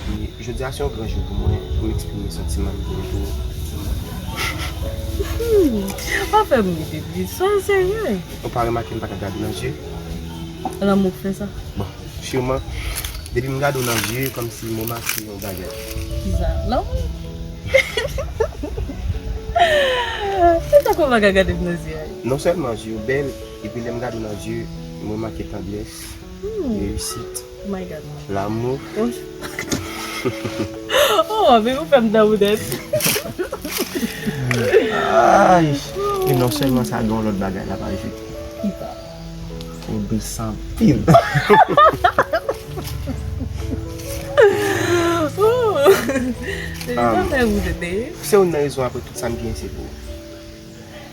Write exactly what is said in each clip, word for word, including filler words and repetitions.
E jodi a se yon gran jou pou mwen, pou m eksprime santiman m pou ou. Hmm, pa fè m ri, Bibi. Soyez serye. Ou pa remake m pa ka gade w nan zye? Lanmou k fè sa. Bon, siman, depi m gade w nan zye, kòmsi m remake yon bagay. Kisa? Lanmou? Kisa k ou pa ka gade m nan zye a? Non sèlman zye w bèl, epi lè m gade w nan zye, m remake tandrès, hmm, reyisit, oh my God, lanmou. Oh. Oh, men ou fè m danmou nèt. Ay, e non sèlman sa, gen yon lòt bagay l ap ajoute. Kisa? Ou dous anpil. Oh. Se sa fè ou tete. Se youn nan rezon apre tout sa m gen se pou ou.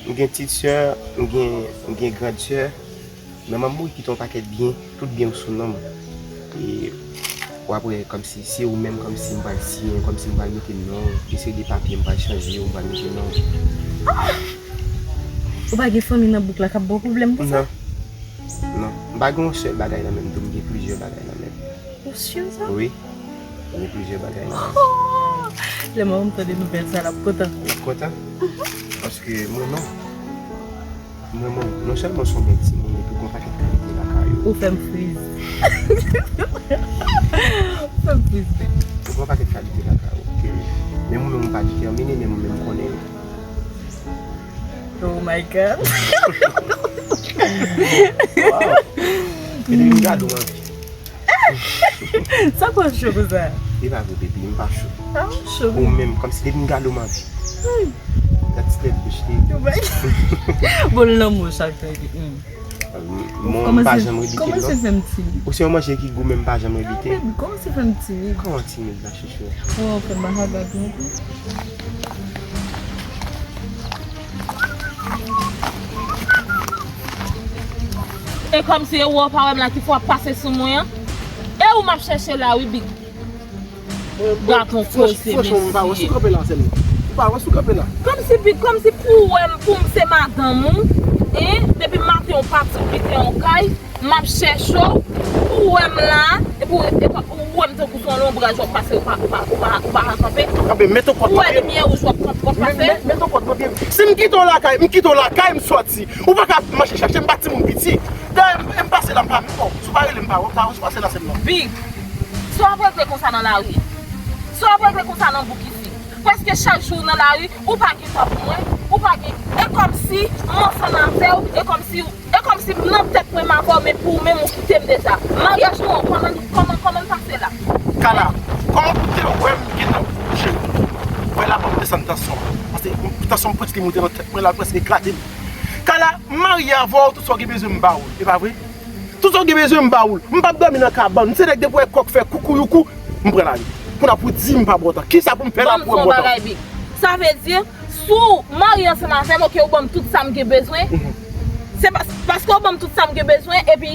M gen ti sè, m gen, m gen grand sè. Men manman m mouri kite yon pakèt byen, tout byen yo sou non m. E w ap wè kòmsi se ou menm, kòmsi m pral siyen, kòmsi m pral mete non w, yon seri de papye m pral chanje yo, m pral mete non w. Ou pa gen fanmi nan bouk la k ap ba w pwoblèm pou sa? Non. Non. M pa gen yon sèl bagay nan men m tou, m gen plizyè bagay nan men m. Ou si sa? Wi. Gen plizyè bagay nan men. Lè manman m tande nouvèl sa, l ap kontan. L ap kontan? Paske mwen non. Mwen, mwen, non sèlman se yon bèl timoun, epi gen yon pakèt kalite lakay ou. Ou fè m friz. Ou fè m friz, baby. Ou gen yon pakèt kalite lakay ou. Ke menm ou menm ou pa detèmine, menm ou menm ou konnen yo. Oh my God. Wow. E depi m gade w anvi. Sa k fè w cho konsa? E pa vre, baby, m pa cho. Ah, ou cho. Ou menm, kòmsi depi m gade w, m anvi. Hmm. Gad ti tèt bouch li. Bon, lanmou chak fè. Hmm. Mwen, m pa janm rebite l, non. Kòmanse fè m timid. Ou se yon manje ki gou, men m pa janm rebite. Ah, baby, kòmanse fè m timid. Kòman timid la, chouchou? Oh, fè m pa ka gade w. E kòmsi e ou pa wè m la ki fò ap pase sou mwen an? E ou m ap chèche la wi, Big. Gaton koze, mesye. Franchman, m pa wè sou kanpe la, sè m. M pa wè sou kanpe la. Kòmsi Big, kòmsi pou wè m, pou m se madanm ou, en? Depi maten ou pati, ou kite yon kay. M ap chèche w, pou w wè m la, epi w, epi w wè m tankou se yon lonbraj w ap pase, ou pa, ou pa, ou pa, ou pa ka kanpe. Kanpe, met yon kòd nan pye m. Ou wè limyè wouj w ap kanpe, w ap pase. Met, met yon kòd nan pye m. Si m kite w lakay, m kite w lakay, m sòti. Ou pa ka mache chache m, m pa timoun piti. Dayè, m, m pase la, m pa menm wè w. Si w pa rele m, m pa wè w. Si w pase la, se m nan. Big, sa w ap regle konsa nan lari? Sa w ap regle konsa nan bouk isit? Prèske chak jou w nan lari, ou pa gen tan pou mwen, ou pa gen, e kòmsi m ansanm avè w, e kòmsi, e kòmsi m nan tèt mwen m avè w, men pou ou menm ou kite m deja. Maryaj nou an, kòman li, kòman, kòman l pase la? Kala, kòman pou te wè m gentan kouche? Wè la, ban m desann tansyon an. Paske tansyon m prèske moute nan tèt mwen la, l prèske eklate m. Kala, m marye avè w, tout sa w gen bezwen m ba ou l, e pa vre? Tout sa w gen bezwen, m ba ou l. M p ap dòmi nan kabann. M se nèg depi w wè kòk fè koukouyoukou, m pran lari. Kounye a pou w di m pa ba w tan. Kisa pou m fè la pou w wè m ba w tan? Ban m fè yon bagay, Big. Sa vle di, si w marye ansanm avè m, oke, ou ban m tout sa m gen bezwen. Mhm. Se pas-, paske w ban m tout sa m gen bezwen, epi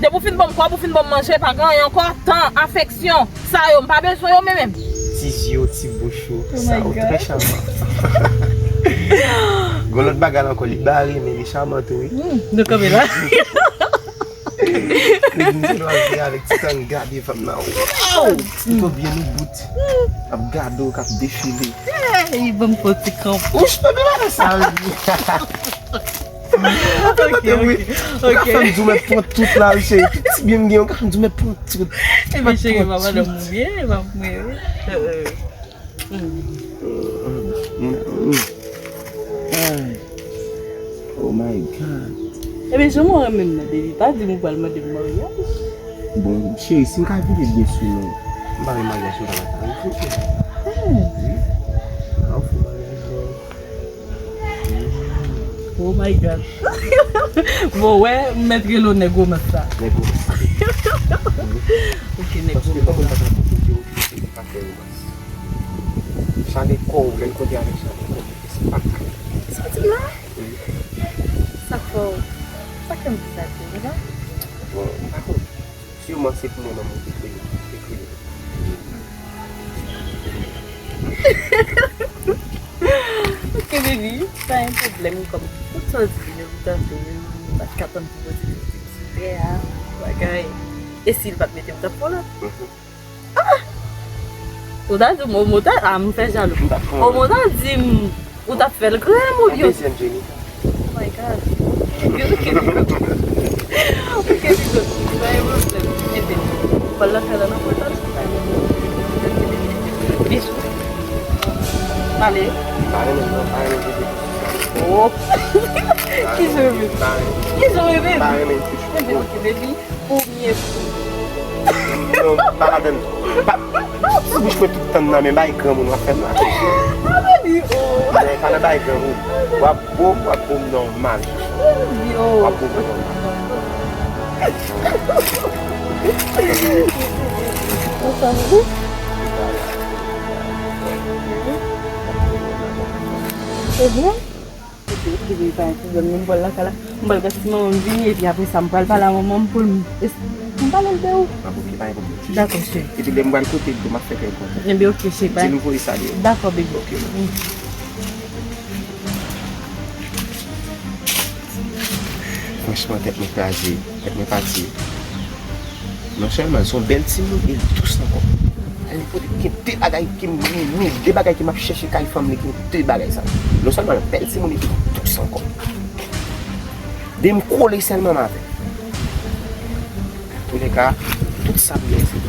depi w fin ban m kòb, ou fin ban m manje, pa gen anyen ankò. Tan, afeksyon, sa yo, m pa bezwen yo menm menm. Ti zye w, ti bouch ou, sa ou trè chaman. Gon lòt bagay la ankò, li bare, men li chaman tou, wi. Hmm, nou kanpe la. Li vin se lwa vye avèk ti tang gade fanm nan. Waw! Li twò byen nou bout. Ap gade w, k ap defile. Ey, ban m fè yon ti kanpe. Wouch, bebe, pa fè sa, wi. Ou ka fè m di w mèt pran tout la, wi, cheri. Tout ti byen m gen, ou ka fè m di w mèt pran tout. Ebyen, cheri, pa madanm ou byen, pa mwen, wi. Euh, euh. Mm, mm, mm. Ay. Oh my God. Ebyen, jan mwen renmen m nan, baby, pa di m ou pral mande m maryaj. Bon, cheri, si m ka vide byen sou nou, m pa gen maryaj, ou ta pa ta. Wi. Ka ofri maryaj, bon. Oh my God. Bon, wè, m mèt rele w nèg womans sa. Nèg womans sa. Ok, nèg womans sa. Paske pa konn pa ta pou kote w, ki se pa fè womans. Chalè kò w, lè l kontre avèk chalè kò w, se pa ka. Sa w di m la? Wi. Sa k fè w? Sa k fè m di sa tou, wi, non? Bon, m pa konn. Siman se pou mwen menm ou te kreye, te kreye. Ok, baby, pa gen pwoblèm, kòm tout sa w di yo, m tande yo, m pa t ka tann pou w di yo, di m sou tè a, bagay. E si l pa t mete m, t ap fè w la? Mhm. Ah! Ou ta di m, Omo ta, a, m fè jalou. M t ap pran Omo ta di m, ou t ap fè l krèm oubyen? Yon dezyèm Jenny. Oh my God. Ok, ok, ok. Ok, ok. Pa gen pwoblèm. Kenbe. Ou pral nan kay la nan pòt la. Bisou. Pale. Pa renmen non, pa renmen bebe. Oh. Ki jan w renmen? Pa renmen. Ki jan w renmen? Pa renmen touch. Kenbe, ok, baby. Premye kou. Non, pa ladann. Pa, si bouch mwen tout tan nan men bay granmoun w ap fè m la. Ah, baby, oh. Non, pa nan bay granmoun. W ap bo m, w ap bo m nòmal. Baby, oh. W ap bo m nòmal. Ou santi? Se byen? Ok, ok, baby, pa gen pwoblèm, non, m pral lakay la. M pral gade si manman m vini, epi apre sa, m pral pale a manman m pou l, m pale l de ou. Ah, ok, pa gen pwoblèm. Dakò, cheri. Epi lè m pral kote l tou, m ap fè kè l kontan. Enben, ok, cheri, bye. Di l m voye salye w. Dakò, baby. Ok, ma. Mm. Franchman, tèt mwen kraze, tèt mwen pati. Non sèlman l se yon bèl timoun, e l dous ankò. Sa vle di kote gen de bagay ke m renmen, de bagay ke m ap chèche kay fanm li, gen de bagay sa. Non sèlman l bèl timoun, epi l dous ankò. De m kole sèlman m avè l. Antouleka, tout sa pou Bondye.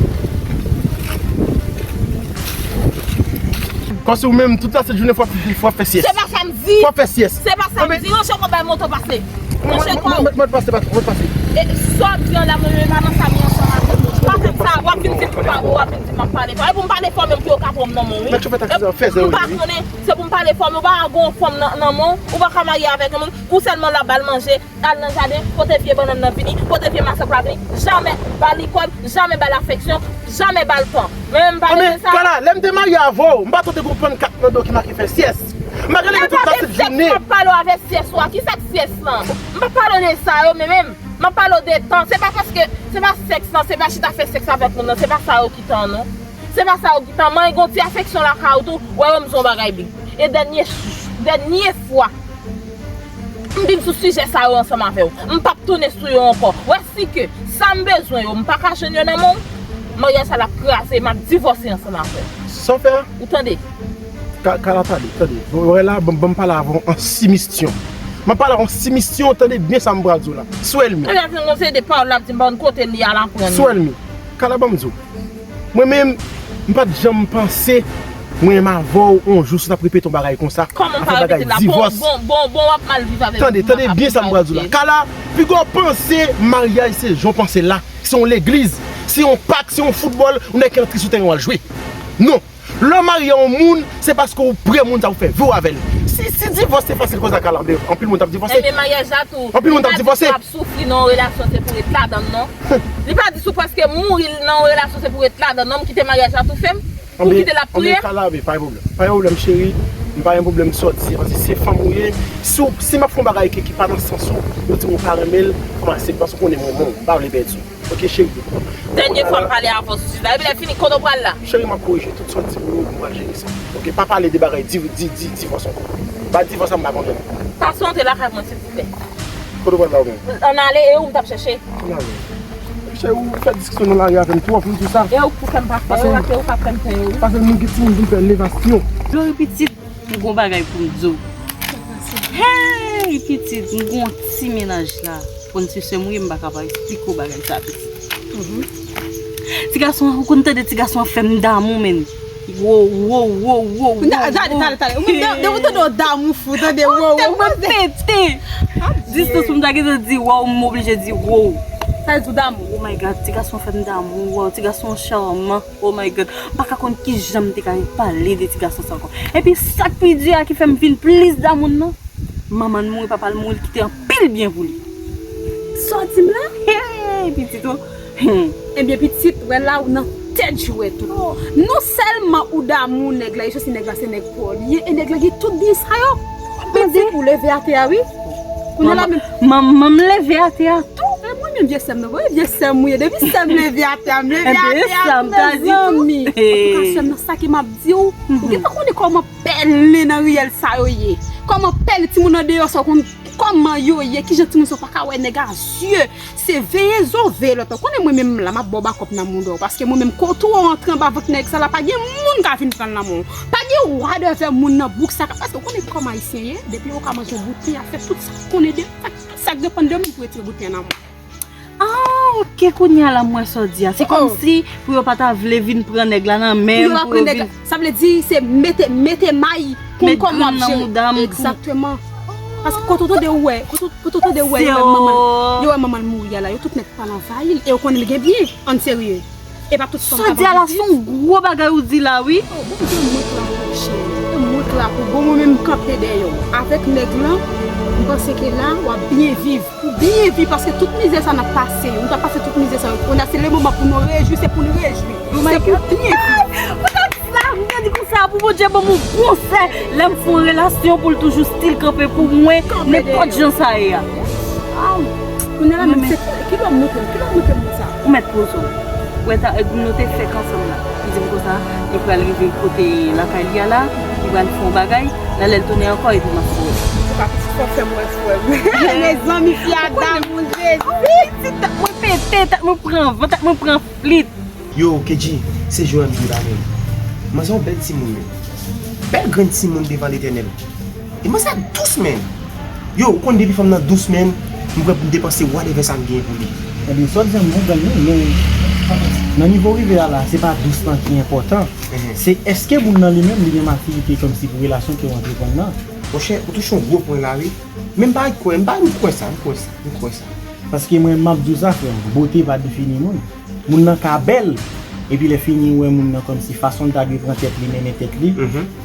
Kòmsi ou menm, tout la sent jounen fò ap, fò ap fè syès. Se pa sa m di. Fò ap fè syès. Se pa sa m di. Ranje kò bay moto pase. Ranje kò. Mwen, mwen, mwen pase, patwon, mwen pase. E sa w ap di an la, mwen menm pa nan sa m ye ansanm avè w. Pa fè m sa, w ap vin di m pa bon, w ap vin di m ap pale fò. E pou m pale fò menm pou yo ka pran m nan men w, wi. Mèt chofè taxi an fè zè w. M pa konnen, se pou m pale fò, men w pa gen yon fanm nan, nan men w, ou pa ka marye avèk yon moun, pou sèlman l ap ba l manje, al nan jaden, kote vye bannann nan vini, kote vye masank la vini, jamè ba li kòb, jamè ba l afeksyon, jamè ba l tan. Men m pa renmen sa. Kala, lè m te marye avè w, m pa tande gon pannkat nan do ki make fè syès. M pa rele tout la sent jounen. M ap pale w avè syès ou a. Ki sa k syès lan? M pa pale w de sa yo, men menm, m ap pale w de tan. Se pa paske, se pa sèks lan, se pa chita fè sèks avèk moun nan, se pa sa yo ki tan, non. Se pa sa yo ki tan. Manyen gon ti afeksyon lakay ou tou, wè yo m son bagay big. E dènye, dènye fwa, m vin sou sijè sa yo ansanm avè w. M p ap tounen sou yo ankò. Wè si ke sa m bezwen yo, m pa ka jwenn yo nan men w, maryaj sa l ap kraze, m ap divòse ansanm avè w. Sa w fè a? Ou tande? Ka, Kala, tande, tande. Wè la, ban, ban m pale avè w an simistyon. M ap pale avè w an simistyon, tande byen sa m pral di w la. Swè l mi. Kala fin gon seri de pawòl l ap di m pa konn kote l ye al aprann yo. Swè l mi. Kala, ban m di w. Mwen menm, m pa t janm panse mwen menm avè w, yon jou, si w t ap repete yon bagay konsa, ap fè bagay divòs. Bon, bon, bon, w ap mal viv avè m. Tande, tande byen sa m pral di w la. Kala, piga w panse maryaj se jan w panse l la. Se yon legliz, se yon pak, se yon foutbòl, yon nèg ki antre sou teren w al jwe. Non. Lè w marye a yon moun, se paske w prè moun sa pou fè vi w avè l. Si, si divòs te fasil konsa, Kala, anpil moun t ap divòse. Enben, maryaj la tou. Anpil moun t ap divòse. Li pa di si w ap soufri nan yon relasyon, se pou w ret ladan l, non. Li pa di si w prèske mouri nan yon relasyon, se pou w ret ladan l, non. M kite maryaj la toufe m. Ou kite l ap touye m. Anben, Kala, men pa gen pwoblèm. Pa gen pwoblèm, cheri. M pa gen pwoblèm sa w di, paske se fanm ou ye. Si w, si m ap fè yon bagay ki, ki pa nan sans ou, ou di m ou pa renmen l, kòmanse, paske w konnen mwen, mwen, m pa vle pèdi w. Ok, cheri. Dènye fwa m pale avè w sou sijè la. Epi lè fini, kote w pral la? Cheri, m ap korije tout sa w di m yo, m pral jere sa. Ok, pa pale de bagay di, di, di, divòs ankò. Ba divòs la m pa konnen. Pase antre lakay mwen, silvouplè. Kote w pral la ou menm? Ann ale, e ou m t ap chèche? Ann ale. Cheri, ou fè diskisyon nan lari avè m twòp, m di w sa. E ou k pou fè m pa fè yo, e ou k ap fè m fè yo, wi. Pase nou gen timoun pou n fè elevasyon. Dlo pitit. M gon bagay pou m di w. Hey, pitit, m gon ti mennaj la. Konn se sè m ou ye, m pa ka pa eksplike w bagay sa, pitit. Ti gason an, ou konn tande ti gason an fè m damou, menn. Wow, wow, wow, wow, wow. Tande, tande, tande. Ou menm, depi w tande w damou fou, tande, wow, wow. Tèt mwen pete. Distans pou m ta gentan di wow, m oblije di wow. Sa vle di w damou? Oh my God, ti gason an fè m damou, wow, ti gason an chaman. Oh my God, m pa ka konn kijan m te ka pale de ti gason sa ankò. Epi sa k pi di a ki fè m vin plis damou l nan, manman l mouri, papa l mouri, l kite anpil byen pou li. Sa w di m la? Hey, pitit o. Hmm. Ebyen pitit, wè la ou nan tèt jwèt ou. Non sèlman ou damou nèg la, e se si nèg la se nèg pa w li ye, e nèg la gen tout byen sa yo. Mwen di pou leve atè a wi. Kounye a la menm. Manman m leve atè a tou. E mwen menm vye sè m nan, wi, vye sè m ou ye. Depi sè m leve atè a, m leve atè a tou, mezanmi. Antouka, sè m nan, sa ke m ap di w, ou gentan konnen kòman pè èlen nan riyèl sa yo ye? Kòman pèl timoun andeyò sa yo konn kòman yo ye? Kijan timoun sa yo pa ka wè nèg a zye? Se veye zo, veye lòt. Ou konnen mwen menm la, m ap ba w bakòp nan mouda w. Paske mwen menm, kote w antre anba vant nèg sa la, pa gen moun ka vin pran l nan men w. Pa gen wad avè moun nan bouk sa ka. Paske ou konnen kòman ayisyen ye, depi yo ka manje yon bout pen, y ap fè tout sa k konnen de, fè tout sa k depann de moun pou retire bout pen nan men w. Ah, ok, kounye a la m wè sa w di a. Se kòmsi pou yo pa ta vle vin pran nèg la nan men m, pou yo vin. Sa vle di se mete, mete may pou m kòman ap jere. Egzakteman. Paske kote w tande ou wè, kote w tande ou wè, yo wè manman l, yo wè manman l mouri a la, yo tout nèt pral anvayi l, e yo konnen l gen byen, ann serye. E pa tout fanm ka vann byen. Sa w di a la, se yon gwo bagay ou di la, wi. Oh, Bondye, mwen k la pou ou, cheri. E mwen k la pou ou. Bon, mwen menm, m kanpe dèyè w. Avèk nèg lan, m panse ke la, w ap byen viv. Ou byen viv, paske tout mizè sa n ap pase yo. Nou t ap pase tout mizè sa yo. Kounye a, se le moman pou nou rejwi, se pou n rejwi. Se pou w byen viv. Ou ta di la, mwen di konsa, pou Bondye ban m yon bon sè, lè m fè yon relasyon pou l toujou still kanpe pou mwen, nenpòt jan sa ye a. Kounye a la menm, se ki lè w montre m, ki lè w montre m moun sa? Ou mèt poze w. Wè ta, nou te fèk ansanm la. Li di m konsa, nou pral rive kote lakay li a la, li pral fè yon bagay, nan lè l tounen ankò, epi m ap fè w. Ou ka fè m wè frè m. Mezanmi, fi a damou, Jezi. Wi, ti tèt mwen pete, tèt mwen pran van, tèt mwen pran flit. Yo, Kedji, se Joel m ye la menm. Manzè yon bèl timoun, men. Bèl grenn timoun devan Letènèl. E manzè dous, men. Yo, ou konn depi fanm nan dous, men, m prè pou m depanse whatever sa m genyen pou li. Ebyen, sa w di a m konprann li, men nan nivo w rive a la, se pa dous lan ki enpòtan. Se èske moun nan li menm, li gen matirite kòmsi pou relasyon ke w antreprann nan? Monchè, ou touche yon gwo pwen la, wi. Men m pa kwè, m pa, m kwè sa, m kwè sa, m kwè sa. Paske mwen, m ap di w sa, frè m, bote pa defini moun. Moun nan ka bèl, epi lè fini, ou wè moun nan kòmsi fason l ta dwe pran tèt li, mennen tèt li.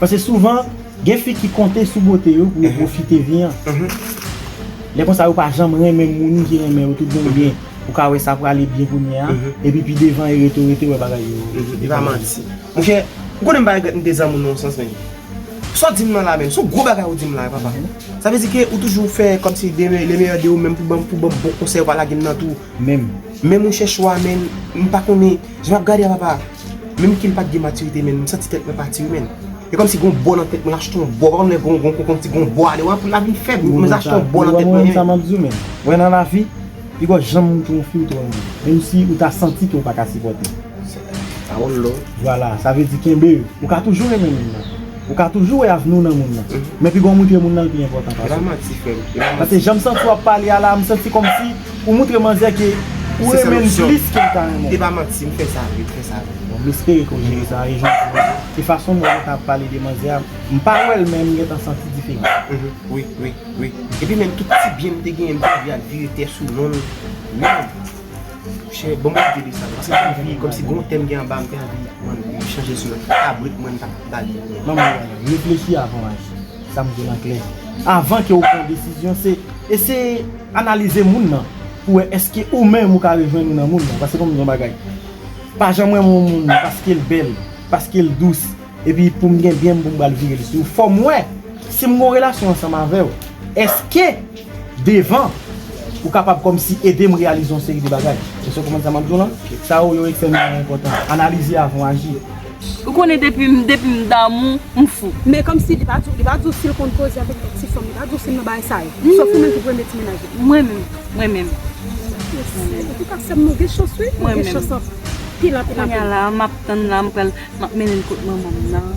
Paske souvan, gen fi ki konte sou bote yo pou yo pwofite vi an. Lè konsa, yo pa janm renmen moun ki renmen yo tout bon byen. Ou ka wè sa prale byen kounye a, epi pi devan, e rete, w rete, wè bagay yo. E pa manti. Monchè, ou konnen m pa regrèt m te zanmi w nan yon sans, men. Sa w di m nan la menm, se yon gwo bagay ou di m la, papa. Sa vle di ke ou toujou fè kòmsi de, le meyè de ou menm pou ban m, pou ban m bon konsèy, ou pa lage m nan twou. Menm. Men monchè, chwa, men, m pa konnen, jan m ap gade a, papa, menm ke m pa t gen matirite, men, m santi tèt mwen pati, wi, men. E kòmsi gon bò nan tèt mwen, achte yon bò, pa konn lè gon, gon, gon, kòmsi gon bò ale, wè, pou lavi m fèb, men achte yon bò nan tèt mwen, men. Sa m ap di w, men. Wè nan lavi, pi gwo janm ou tou yon fi ou tou renmen. Menm si ou ta santi ke ou pa ka sipòte. Pawòl lò. Vwala, sa vle di kenbe yo. Ou ka toujou renmen moun nan. Ou ka toujou wè avni w nan moun nan. Men pi gwo moutre moun nan l pi enpòtan pase. E pa manti, frè m. E pa manti. Paske jan m santi w ap pale a la, m santi kòmsi ou moutre manzè ke ou renmen l plis ke l ta renmen w. E pa manti, m fè sa vre, m fè sa vre. Bon, m espere ke w jere sa, e jan w di, e fason mwen ta ap pale de manzè a, m pa wè l, men m gentan santi diferans. Wi, wi, wi. Epi menm tout ti byen m te genyen, m te anvi al vire tè sou non l. Men, chè, bon, mwen vide sa, paske m anvi, kòmsi gon tè m gen anba, m te anvi, mwen, chanje sou lòt kabrit mwen, m t ap ba li. Non, men, reflechi avan w aji. Sa m di w lan klè. Avan ke w pran desizyon, se, eseye analize moun nan, pou wè èske ou menm ou ka rejwenn ou nan moun nan. Paske ban m di w yon bagay. Pa janm renmen yon moun paske l bèl, paske l dous, epi pou m gen byen m pou m pral vire l sou ou. Fò m wè si m gon relasyon ansanm avè w, èske devan ou kapab kòmsi ede m reyalize yon seri de bagay. Èske w konprann sa m ap di w lan? Sa yo, yo ekstrèmman enpòtan. Analize avan w aji. Ou konnen depi m, depi m damou, m fou. Men kòmsi li pa di w, li pa di w si l konn koze avèk kèk ti fanm, li pa di w si l nan bagay sa yo. Sòf ou menm ki premye ti mennaj li. Mwen menm, mwen menm. Antouka, sè m, nou gen chans, wi. Nou gen chans anpil, anpil, anpil. Kounye a la, m ap tann la, m pral, m ap mennen l kot manman m nan.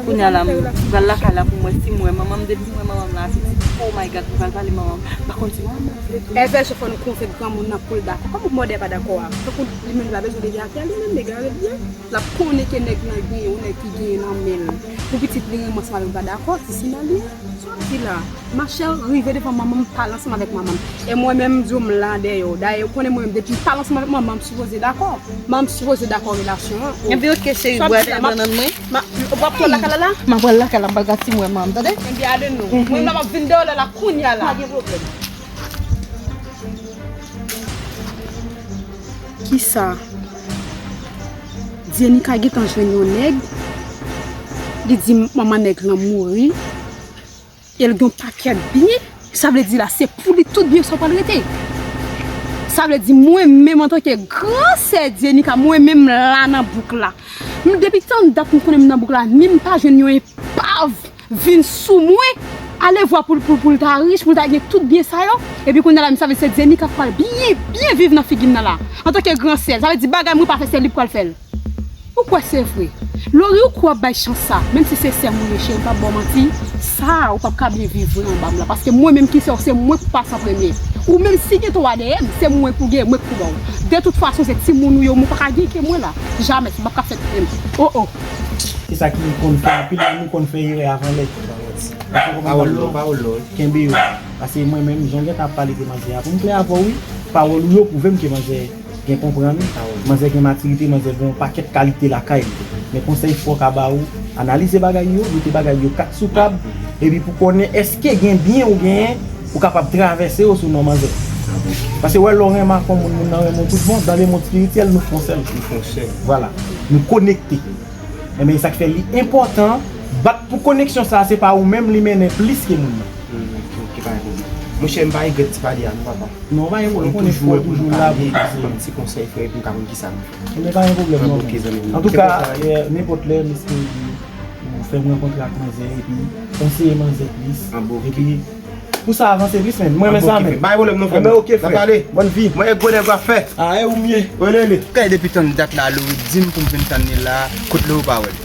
Kounye a la, m pral lakay la pou m wè si m wè manman m. Depi m wè manman m la, se ti, oh my God, m pral pale manman m. M pa konn si manman m ap vle tou. Èvè, fò nou konvenk granmoun nan pou l dakò. Kòman mòdè pa dakò a? Tankou li menm li pa bezwen leve atè li menm, egare l ye. L ap konnen ke nèg lan genyen, yon nèg ki genyen nan men l. Pou pitit li renmen ansanm avè l, li pa dakò, ti sina li ye. Sa w ap di la? Machè, rive devan manman m, pale ansanm avèk manman m. E mwen menm, m di w m la dèyè w. Dayè, ou konnen mwen menm, depi m pale ansanm avèk manman m, m sipoze dakò. Manman m sipoze dakò relasyon an. Ebyen, oke, cheri, w ap pran nan mwen? W ap pran lakay la la? M ap pran lakay la, m pral gad si m wè manman m, tande? Ebyen, ale non. Mwen menm la, m ap vin dèyè w la, la, kounye a la. Pa gen pwoblèm. Kisa? Dienica gentan jwenn yon nèg, li di manman nèg lan mouri, e l gen yon pakèt byen, sa vle di la se pou li tout byen sa pral rete. Sa vle di mwen menm antanke gran sè Dienica, mwen menm la nan bouk la. M depi tann dat m konnen m nan bouk la, men m pa jwenn yon epa Love vin sou mwen, alevwa pou l, pou l, pou l ta rich, pou l ta gen tout byen sa yo, epi kounye a la, m save se Dzenika k pral byen, byen viv nan figi m nan la. Antanke gran sè, sa vle di bagay mwen pa fè, se li k pral fè l. Ou kwè se vre? Lori, ou kwè w ap bay chans sa? Menm si se sè m ou ye, cheri, m p ap ba w manti, sa ou p ap ka byen viv vre anba m la, paske mwen menm ki sè w, se mwen k pase an premye. Ou menm si gen twa dèyè m, se mwen pou gen, mwen k pou ba w. De tout fason, se timoun ou yo, mwen pa ka gen ke mwen la. Jamè, sa p ap ka fèt menm. Oh, oh. Se sa ki konn fè anpil moun konn fè erè avan lè. Pawòl lò, pawòl lò. Kenbe yo. Paske mwen menm, jan w gentan ap pale de manzè a, pou m klè avè w, wi, pawòl ou yo pwouve m ke manzè gen konprann, manzè gen matirite, manzè gen yon pakèt kalite lakay li. Men konsèy fò ka ba ou, analize bagay yo, mete bagay yo kat sou tab, epi pou konnen èske gen byen ou genyen, ou kapab travèse yo sou non manzè. Paske wè lè w renmen ak yon moun, moun nan renmen w tout bon, dans le monde spirituel, nou fè yon sèl. Nou fè yon sèl. Vwala. Nou konekte. Enben, e sa k fè li enpòtan bat pou koneksyon sa a, se pa ou menm li mennen plis ke moun nan. Hmm, ok, ok, pa gen pwoblèm. Monchè, m pa regrèt ti pale a non, papa. Non, pa gen pwoblèm, ou konnen fò toujou la pou pase. Ban m ti konsèy, frè, epi m ka konn kisa m fè. Enben, pa gen pwoblèm non. Antouka, nenpòt lè, m espere ke ou fè m rankontre ak manzè, epi konseye manzè plis. Epi pou sa avanse plis, men. Mwen renmen sa, men. Pa gen pwoblèm non, frè. Enben, ok, frè. N ap pale. Bòn vi. Mwen e gwo nèg w ap fè. A, e ou m ye. Rele li. Kay depi tann dat la, Lori di m pou m vin tann li la, kot Lori pa wè l?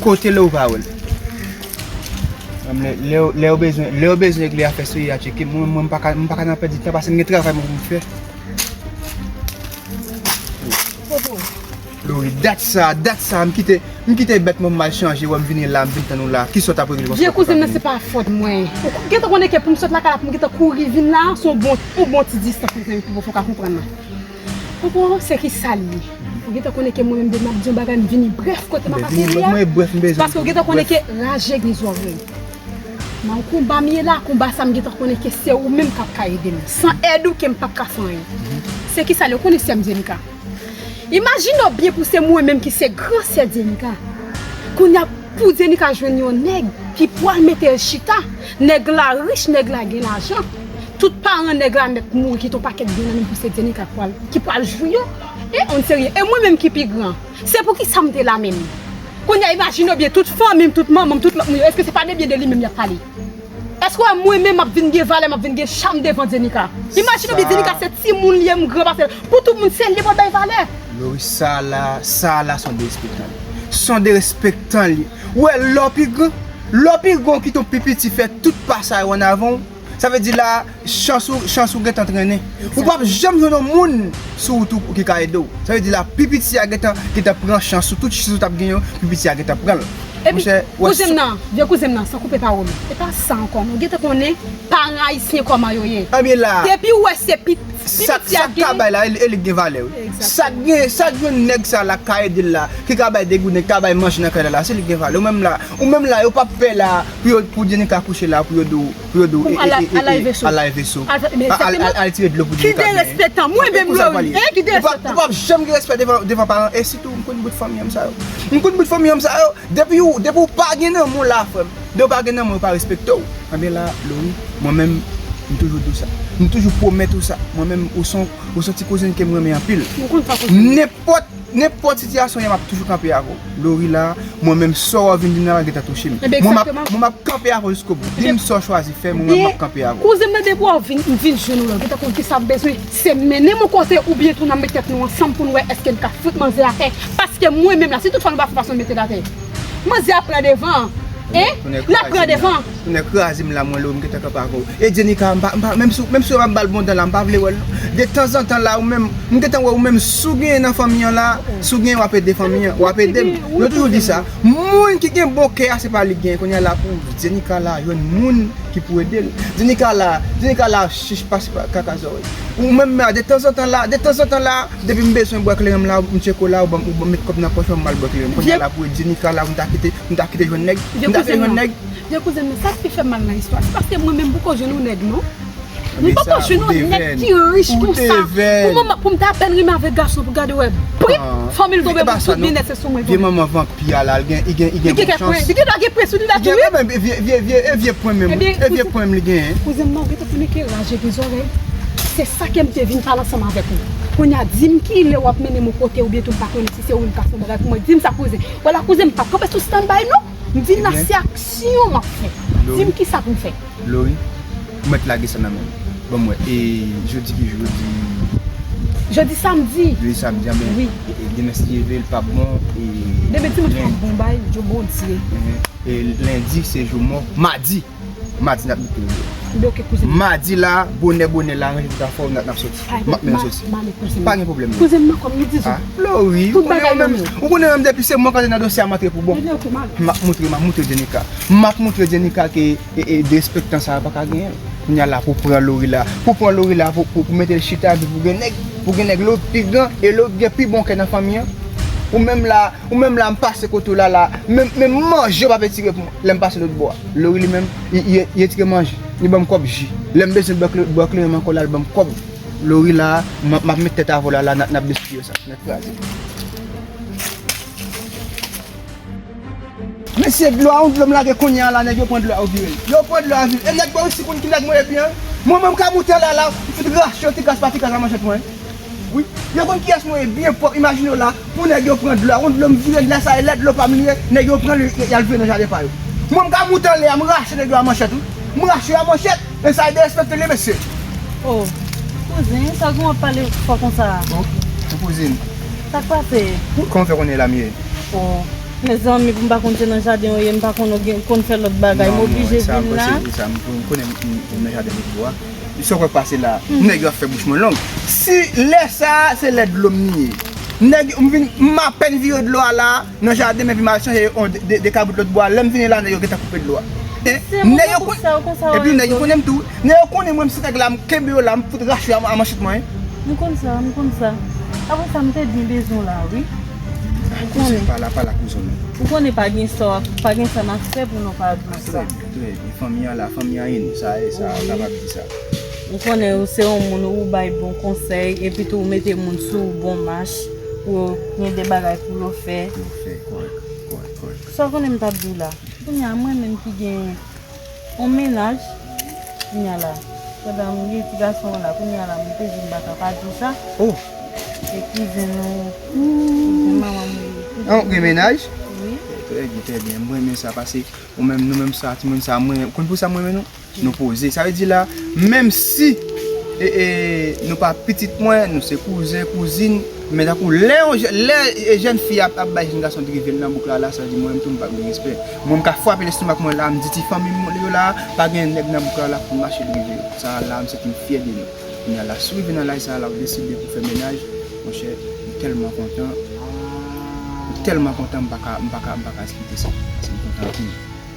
Kote Lori pa wè l? Lè, lè, lè yo bezwen, lè yo bezwen regle afè serye a, tcheke m. Mwen, mwen, m pa ka, m pa ka nan pèdi tan, paske m gen travay mwen pou m fè. Lori, dat sa, dat sa, m kite, m kite bèt mwen m al chanje, wè m vini la, m vin tann ou la. Kisa w t ap regle? Vye kouzen m nan, se pa fòt mwen. Ou gentan konnen ke pou m sot lakay la, pou m gentan kouri vin la, se yon bon, yon bon ti distans, mezanmi, pou fò w ka konprann mwen. Ou konprann se kisa l ye? Ou gentan konnen ke mwen menm depi m ap di yon bagay, m vini brèf kote m ap ateri a. Paske ou gentan konnen ke raje gen zòrèy. Nan yon konba m ye la, konba sa m gentan konnen ke se ou menm k ap ka ede m. San èd ou ke m p ap ka fè anyen. Se kisa l ye? Ou konnen sè m Djenika. Imajine w byen pou se mwen menm ki se gran sè Djenika. Kounye a pou Djenika jwenn yon nèg ki pral mete l chita. Nèg la rich, nèg la gen lajan. Tout paran nèg la mèt mouri kite yon pakèt byen nan men pou se Djenika k pral, ki pral jwi yo. E on serye. E mwen menm ki pi gran. Se poukisa m te la menm? Kounye a imajine w byen tout fanmi m, tout manman m, tout lòt moun yo. Èske se pa de byen de li menm y ap pale? Èske w wè mwen menm m ap vin gen valè, m ap vin gen cham devan Djenika? Imajine w byen Djenika se timoun li ye, m gran pase l. Pou tout moun se li pral bay valè. Lori, sa la, sa la se yon derespektan li. Se yon derespektan li. Ou wè lè w pi gran, lè w pi gran w kite yon pi piti fè tout pa sa yo ann avan w. Sa vle di la, chans ou, chans ou gentan trennen. Ou p ap janm jwenn yon moun sou wout ou ki ka ede w. Sa vle di la, pi piti a gentan, gentan pran chans ou, tout chans ou t ap gen yo, pi piti a gentan pran l. Epi, kouzen m nan, vye kouzen m nan, san koupe pawòl ou. E pa sa ankò, non. Ou gentan konnen paran ayisyen kòman yo ye. Depi ou wè se pi, pi piti a k genyen. Sa k ka bay la, e li k gen valè, wi. Sa k gen, sa k jwenn nèg sa la k ka ede l la, ki ka bay de goud, ki ka bay manje nan kay la la, se li k gen valè. Ou menm la, ou menm la, yo p ap pè la, pou yo, pou Djenika kouche la, pou yo di w, pou yo di w, e, e, e, e, al lave veso. Al lave veso. Al, al, al tire dlo pou Djenika. Ki derespektan. Mwen menm Lori, hein, ki derespektan. Ou p ap, ou p ap janm gen respè devan, devan paran, e sitou, m konn bout fanmi an sa yo. M konn bout fanmi an sa yo. Depi ou, depi ou pa gen nan moun la, frè m. Depi ou pa gen nan moun, yo pa respekte w. Anben la, Lori, mwen menm, m toujou di w sa. M toujou pwomèt ou sa. Mwen menm, ou se yon, ou se yon ti kouzin ke m renmen anpil. Nenpòt Nenpòt sitiyasyon y a, m ap toujou kanpe avè w. Lori la, mwen menm, sa w ap vin di m nan la gentan touche m. Mwen m ap, mwen m ap kanpe avè w jiskobou. Di m sa w chwazi fè, mwen menm m ap kanpe avè w. Kouzen m nan, depi w vin, m vin jwenn ou la, w gentan konn kisa m bezwen. Se mennen m yon kote oubyen tou n ap met tèt nou ansanm pou n wè èske n ka fout manzè atè. Paske mwen menm la, si toutfwa nou pa fè fason n mete l atè, manzè ap pran devan. Hein? L ap pran devan. Tounen kraze m la, mwen, Lori, m gentan kanpe avè w. E Djenika, m pa, m pa, menm si, menm si w ap ba l bon dan la, m pa vle wè l non. De tanzantan la, ou menm, m gentan wè ou menm, si w genyen nan fanmi an la, si w genyen, w ap ede fanmi an, w ap ede m. Nou toujou di sa. Moun ki gen bon kè a, se pa li k genyen. Kounye a la pou Djenika la, jwenn moun ki pou ede l. Djenika la, Djenika la, chich pase pa kaka zòrèy. Ou menm la, de tanzantan la, de tanzantan la, depi m bezwen bwè kleren m la, m tcheke w la, ou ban m, ou ban m met kòb nan pòch mwen, m al bwè kleren m. Kounye a la pou Djenika la, m ta kite, m ta kite jwenn nèg. M ta kite jwenn nèg. Vye kouzen m nan, sa k pi fè m mal nan istwa, se paske mwen menm m poko jwenn yon nèg non. M poko jwenn yon nèg ki rich konsa. Pou mwen, pou m ta apèn renmen avèk gason, pou gade wè, prip, fanmi l tonbe, tout byenèt se sou mwen. Vye manman vanpi a la, li gen, li gen, li gen bon chans. Li gen dwa gen pwen sou li la tou wi. Vye, vye, vye, e vye pwen menm, e vye pwen li genyen. Kouzen m nan, ou gentan konnen ke raje gen zòrèy. Se sa ke m te vin pale ansanm avèk ou. Kounye a, di m kilè w ap mennen m yon kote oubyen tou m pa konnen si se ou menm k ap fè yon bagay pou mwen. Di m sa, kouzen. Vwala, kouzen, m p ap kanpe sou standby non. M di l la, se aksyon m ap fè. Di m kisa pou m fè. Lori, ou mèt lage sa nan men m. Ban m wè. E jodi ki jou? Jodi. Jodi samdi. Jodi samdi, a, men. Wi. E, e demen si Dye vle, l p ap bon. E demen ti mwen fè yon bon bay, Dye Bondye. E lendi se jou mò. Madi. Madi n ap mete yo. Ebyen, oke, kouzen. Madi la, bonè, bonè la, ranje tout afè w, n ap, n ap soti. M ap mennen w soti. M ale, kouzen. Pa gen pwoblèm, non. Kouzen m nan kòm li di sou. A, Lori, ou konnen menm, ou konnen menm depi se mwen k antre nan dosye a, m antre pou bon. Ebyen, oke, m ale. M ap moutre, m ap moutre Jenika. M ap moutre Jenika ke, e, e, derespektan sa a pa ka genyen. Kounye a la, pou pran Lori la, pou pran Lori la, pou, pou, pou mete l chita, epi pou gen nèg, pou gen nèg Lori pi gran, e Lori gen pi bon kè nan fanmi an. Ou menm la, Ou menm la, m pase kote w la, la, menm, menm manje w p ap retire pou mwen. Lè m pase lòt bò a, Lori li menm, li, li, li retire manje, li ban m kòb ji. Lè m bezwen bwè kle-, bwè kleren m ankò la, li ban m kòb. Lori la, m, m ap met tèt avè w la, la, n ap, n ap destriye sa, n ap kraze. Mesye, dlo a, yon dlo m lage kounye a la, nèg yo pran dlo a, yo vire l. Yo pran dlo a, vire l. E nèg bò isi konn ki nèg mwen ye byen, wi. Mwen menm, m ka moute anlè la, m fout rache yo ti kras pa ti kras a manchèt mwen, wi. Wi, yo konn kiyès mwen ye byen pwòp, imajine w la, pou nèg yo pran dlo a, yon dlo m vire, lè sa e lè dlo pa m li ye, nèg yo pran l, y, y al vire nan jaden pa yo. Mwen, m ka moute anlè a, m rache nèg yo a manchèt, wi. M rache yo a manchèt, men sa e derespekte l, wi, mesye. Oh, kouzen, sa gen w ap pale fò konsa a? Oh, kouzin. Sa k pase? Kòman w fè konnen la m ye? Oh, mezanmi, pou m pa konn se nan jaden w ye, m pa konn w gen, konn fè lòt bagay, m oblije vin la. Non, non, sa, m konnen m, m, m nan jaden lòt bò a. Sa w kwè k pase la? Nèg yo ap fè bouch mwen long. Si lè sa a, se lè dlo m li ye. Nèg, m vin, m apèn vire dlo a la, nan jaden, men epi m al chanje yon de, de, de kabrit lòt bò a. Lè m vini la, nèg yo gentan koupe dlo a. E, nèg yo konn, epi nèg yo konnen m tou. Nèg yo konnen mwen, m se nèg la, m kenbe yo la, m fout rache yo a, a manchèt mwen. M konn sa, m konn sa. Apre sa, m te byen bezwen w la, wi. Ou konnen. Kouzen, pa la, pa la, kouzen mwen. Ou konnen pa gen sa, pa gen sa n ap fè pou nou pa di w sa. Trè byen, trè byen. Fanmi an la, fanmi an ini, sa e, sa, w kapab di sa. Ou konnen ou se yon moun, ou bay bon konsèy, epi tou ou mete moun sou bon mach, pou yo gen de bagay pou yo fè. Pou yo fè, kòrèk, kòrèk, kòrèk. Sa w konnen m t ap di w la? Kounye a, mwen menm ki gen yon mennaj, kounye a la, pandan m gen ti gason an la, kounye a la, m te di m pa ka pa di w sa. Oh! E kouzen nou, kouzen manman m ye. Ah, ou gen mennaj? Wi. Trè byen, trè byen. M renmen sa, paske ou menm, nou menm sa, timoun sa, mwen, ou konn pou sa m renmen nou? Nou poze. Sa vle di la, menm si, e, e, nou pa pitit mwen, nou se kouzen, kouzin, men tankou lè yon jè-, lè, e, jèn fi ap, ap bay jèn gason drive l nan bouk la, la, sa vle di mwen menm tou, m p ap gen respè. Mwen, m ka frape lestomak mwen la, m di ti fanmi m yo la, pa gen nèg nan bouk la, la pou mache drive yo. Sa la, m santi m fyè de nou. Kounye a la, si w rive nan laj sa a la, ou deside pou fè mennaj, monchè, m tèlman kontan. M tèlman kontan, m pa ka, m pa ka, m pa ka esplike sa. Paske m kontan anpil.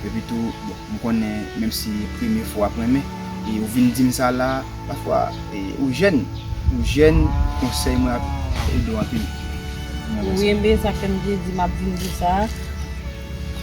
Epi tou, bon, m konnen, menm si premye fwa w ap renmen, e ou vin di m sa la, pafwa, e ou jèn, ou jèn, konsèy mwen ap ede w anpil. Wi, men sa k fè m te di m ap vin di sa.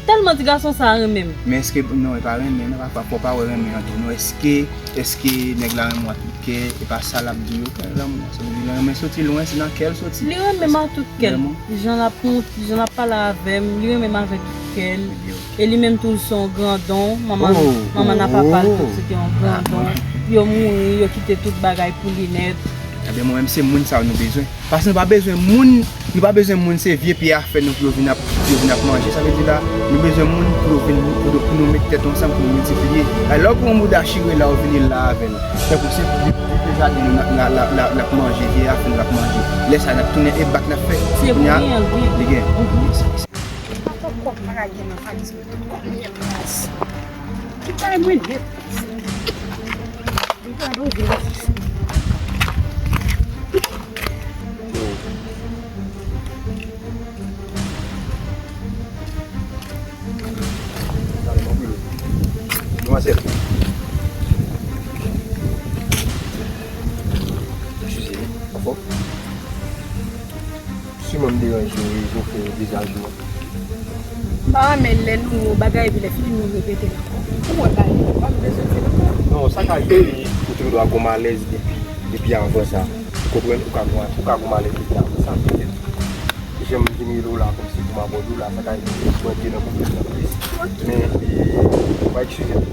Tèlman ti gason sa a renmen m. Men èske, non, e pa renmen, non, pafwa, fò w pa wè renmen an tou, non, èske, èske nèg la renmen w a tout kè, e pa sa l ap di yo, kè lanmou, sa vle di, renmen soti lwen, se nan kè l soti. Li renmen m a tout kè l. Vrèman. Jan l ap mont-, jan l ap pale avè m, li renmen m avèk tout kè l. E li menm tou, l se yon grandon. Manman, manman n a papa l tou, se te yon grandon. Yo mouri, yo kite tout bagay pou li nèt. Ebyen, mwen menm, se moun sa yo nou bezwen. Paske nou pa bezwen moun, nou pa bezwen moun se vye pye afè nou pou yo vin ap, pou yo vin ap manje. Sa vle di la, nou bezwen moun pou yo vin, pou, pou nou met tèt ansanm, pou nou miltipliye. Alò pou yon bouda chire la, ou vini la avè l. Tankou se vye, vye pye jaden nou n ap, n ap, n ap, n ap manje, vye afè nou n ap manje. Lè sa a, n ap tounen e bak n ap fè. Kounye a, li gen. Tout kòb m pa ka gen nan valiz mwen, tout kòb m gen nan valiz. Tout bagay mwen nèt. Demwazèl. Eskize, anfòm? Siman m deranje w e m fè vizaj ou an. M pa renmen lè nou wè yon bagay epi lè fini nou repete l ankò. Ou wè bagay, ou pa bezwen di l ankò. Non, sa ka rive, ou te dwe gon malèz depi, depi avan sa. Ou konprann? Ou ka gon, ou ka gon malèz depi avan sa, petèt. Jan m vin rele w la, kòmsi pou m abòde w la, sa ka rive ou rantre nan pwoblèm nan plis. Men, e, ou pa eskize m.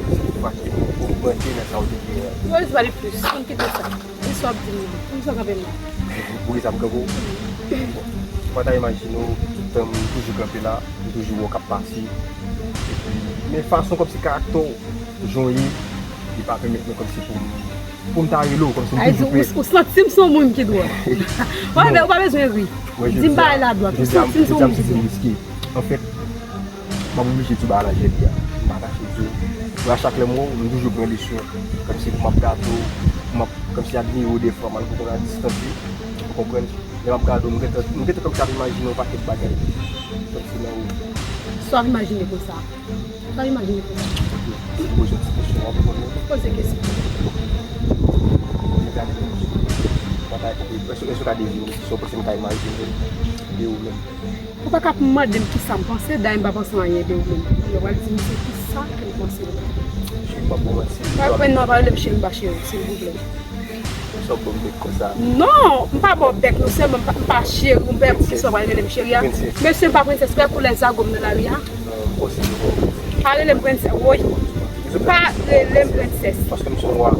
Se paske m rantre nan sa ou te di a. Ou pa bezwen pale plis, konn kite sa. Kisa w ap di m la? Poukisa w kanpe m la? Poukisa m kanpe w? Bon, ou pa ta imajine w, tout Tan m toujou kanpe la, m toujou wè w k ap pase. Epi, men fason kòmsi karaktè w jan w ye, li pa pèmèt mwen kòmsi pou m, pou m ta rele w, kòmsi m toujou prè. Ou santi m se yon moun ki dwòl. Ou pa bezwen ri. Di m bagay la dwat. Ou santi m se yon moun ki dwòl. Anfèt, m ap oblije di w bagay la jan l ye a. M pa kache di w. Mwen, a chak lè m wè w, m toujou pran leson. Kòmsi pou m ap gade w, pou m ap, kòmsi admire w defwa, malgre w konn a distans wi. Ou konprann? Lè m ap gade w, m gentan, m gentan kòmsi ap imajine yon pakèt bagay. Kòmsi nan ou. Sa w ap imajine konsa? Sa w ap imajine konsa? Ok. Si m poze yon ti kesyon, w ap reponn mwen? Poze kesyon. Lè w gade yon moun, w ap, èske, èske w ka devine kisa w panse m ka imajine de ou menm? Ou pa ka ap mande m kisa m panse, dayè m pa panse anyen de ou menm. Kounye a w pral di m se kisa ke m panse de ou. Cheri, m ap ba w manti. Pa reprann non, pa rele m cheri, m pa cheri w, silvouplè. Sa w ban m bèk konsa? Non, m pa ba w bèk non, sèlman m pa, m pa cheri w, m pa kisa w pral rele m cheri a. Mesye, m pa prensès, wè koulè zago m nan lari a. Non, m panse yo ba w manti. Pa rele m prensès, woy. Pa rele m prensès. Paske m se yon wa.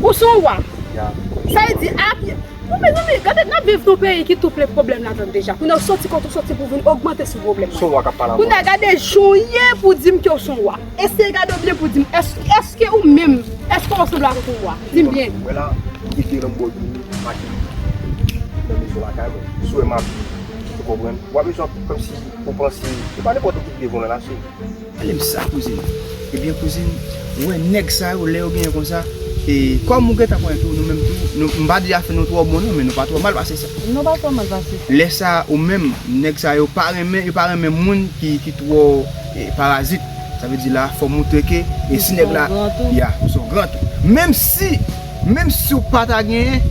Ou se yon wa? Ya. Sa vle di, a pye, Bon, mezanmi, gade, n ap viv nan yon peyi ki tou plen pwoblèm ladan l deja. Kounye a w soti kote w soti pou w vin ogmante sou pwoblèm mwen. Son wa k ap pale a mwen. Kounye a gade jan w ye pou w di m ke w se yon wa. Eseye gade w byen pou w di m, èske, èske ou menm, èske w sanble avèk yon wa? Di m byen. Wè la, m kite nan bò dlo, m mache nan mezon lakay mwen. Si w wè m ap, ou konprann? W ap bezwen kòmsi ou panse, se pa nenpòt moun ki devan w nan lache. Ale m sa, kouzin. Ebyen, kouzin, ou wè nèg sa yo, lè yo genyen konsa, e kòm ou gentan konnen tou, nou menm tou, nou, m pa di afè nou twò bon non, men nou pa twò mal pase sa. Nou pa twò mal pase sa. Lè sa, ou menm, nèg sa yo pa renmen, yo pa renmen moun ki, ki twò, e, parazit. Sa vle di la, fò w moutre ke, e si nèg la, ya, ou se yon gran tou. Menm si, menm si w pa ta genyen,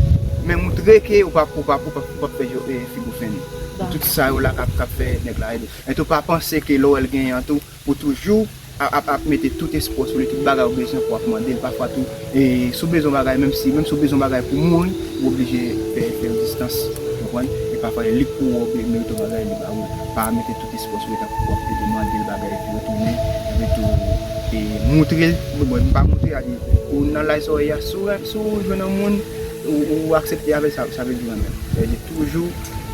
men moutre ke ou p ap, ou p ap, ou p ap, ou p ap fè, e, figi w fennen. Tout sa yo la k ap, k ap fè nèg la ede. Men tou pa panse ke lè w wè l genyen an tou, pou toujou ap, ap, ap mete tout espwa sou li, tout bagay ou bezwen pou w ap mande l. Pafwa tou, e, si w bezwen bagay, menm si, menm si w bezwen bagay pou mouri, ou oblije fè, fè rezistans, ou konprann? E pafwa, e li k pou wè w merite yon bagay, li ba ou. Pa mete tout espwa sou li, tankou w ap rete mande l bagay, epi retounen, epi tou, e, moutre l, bon, bon, pa moutre, a di, ou nan laj sa w ye a, si w, si w jwenn yon moun, ou, ou aksepte avè l, sa, sa vle di w renmen l. Sa vle di toujou,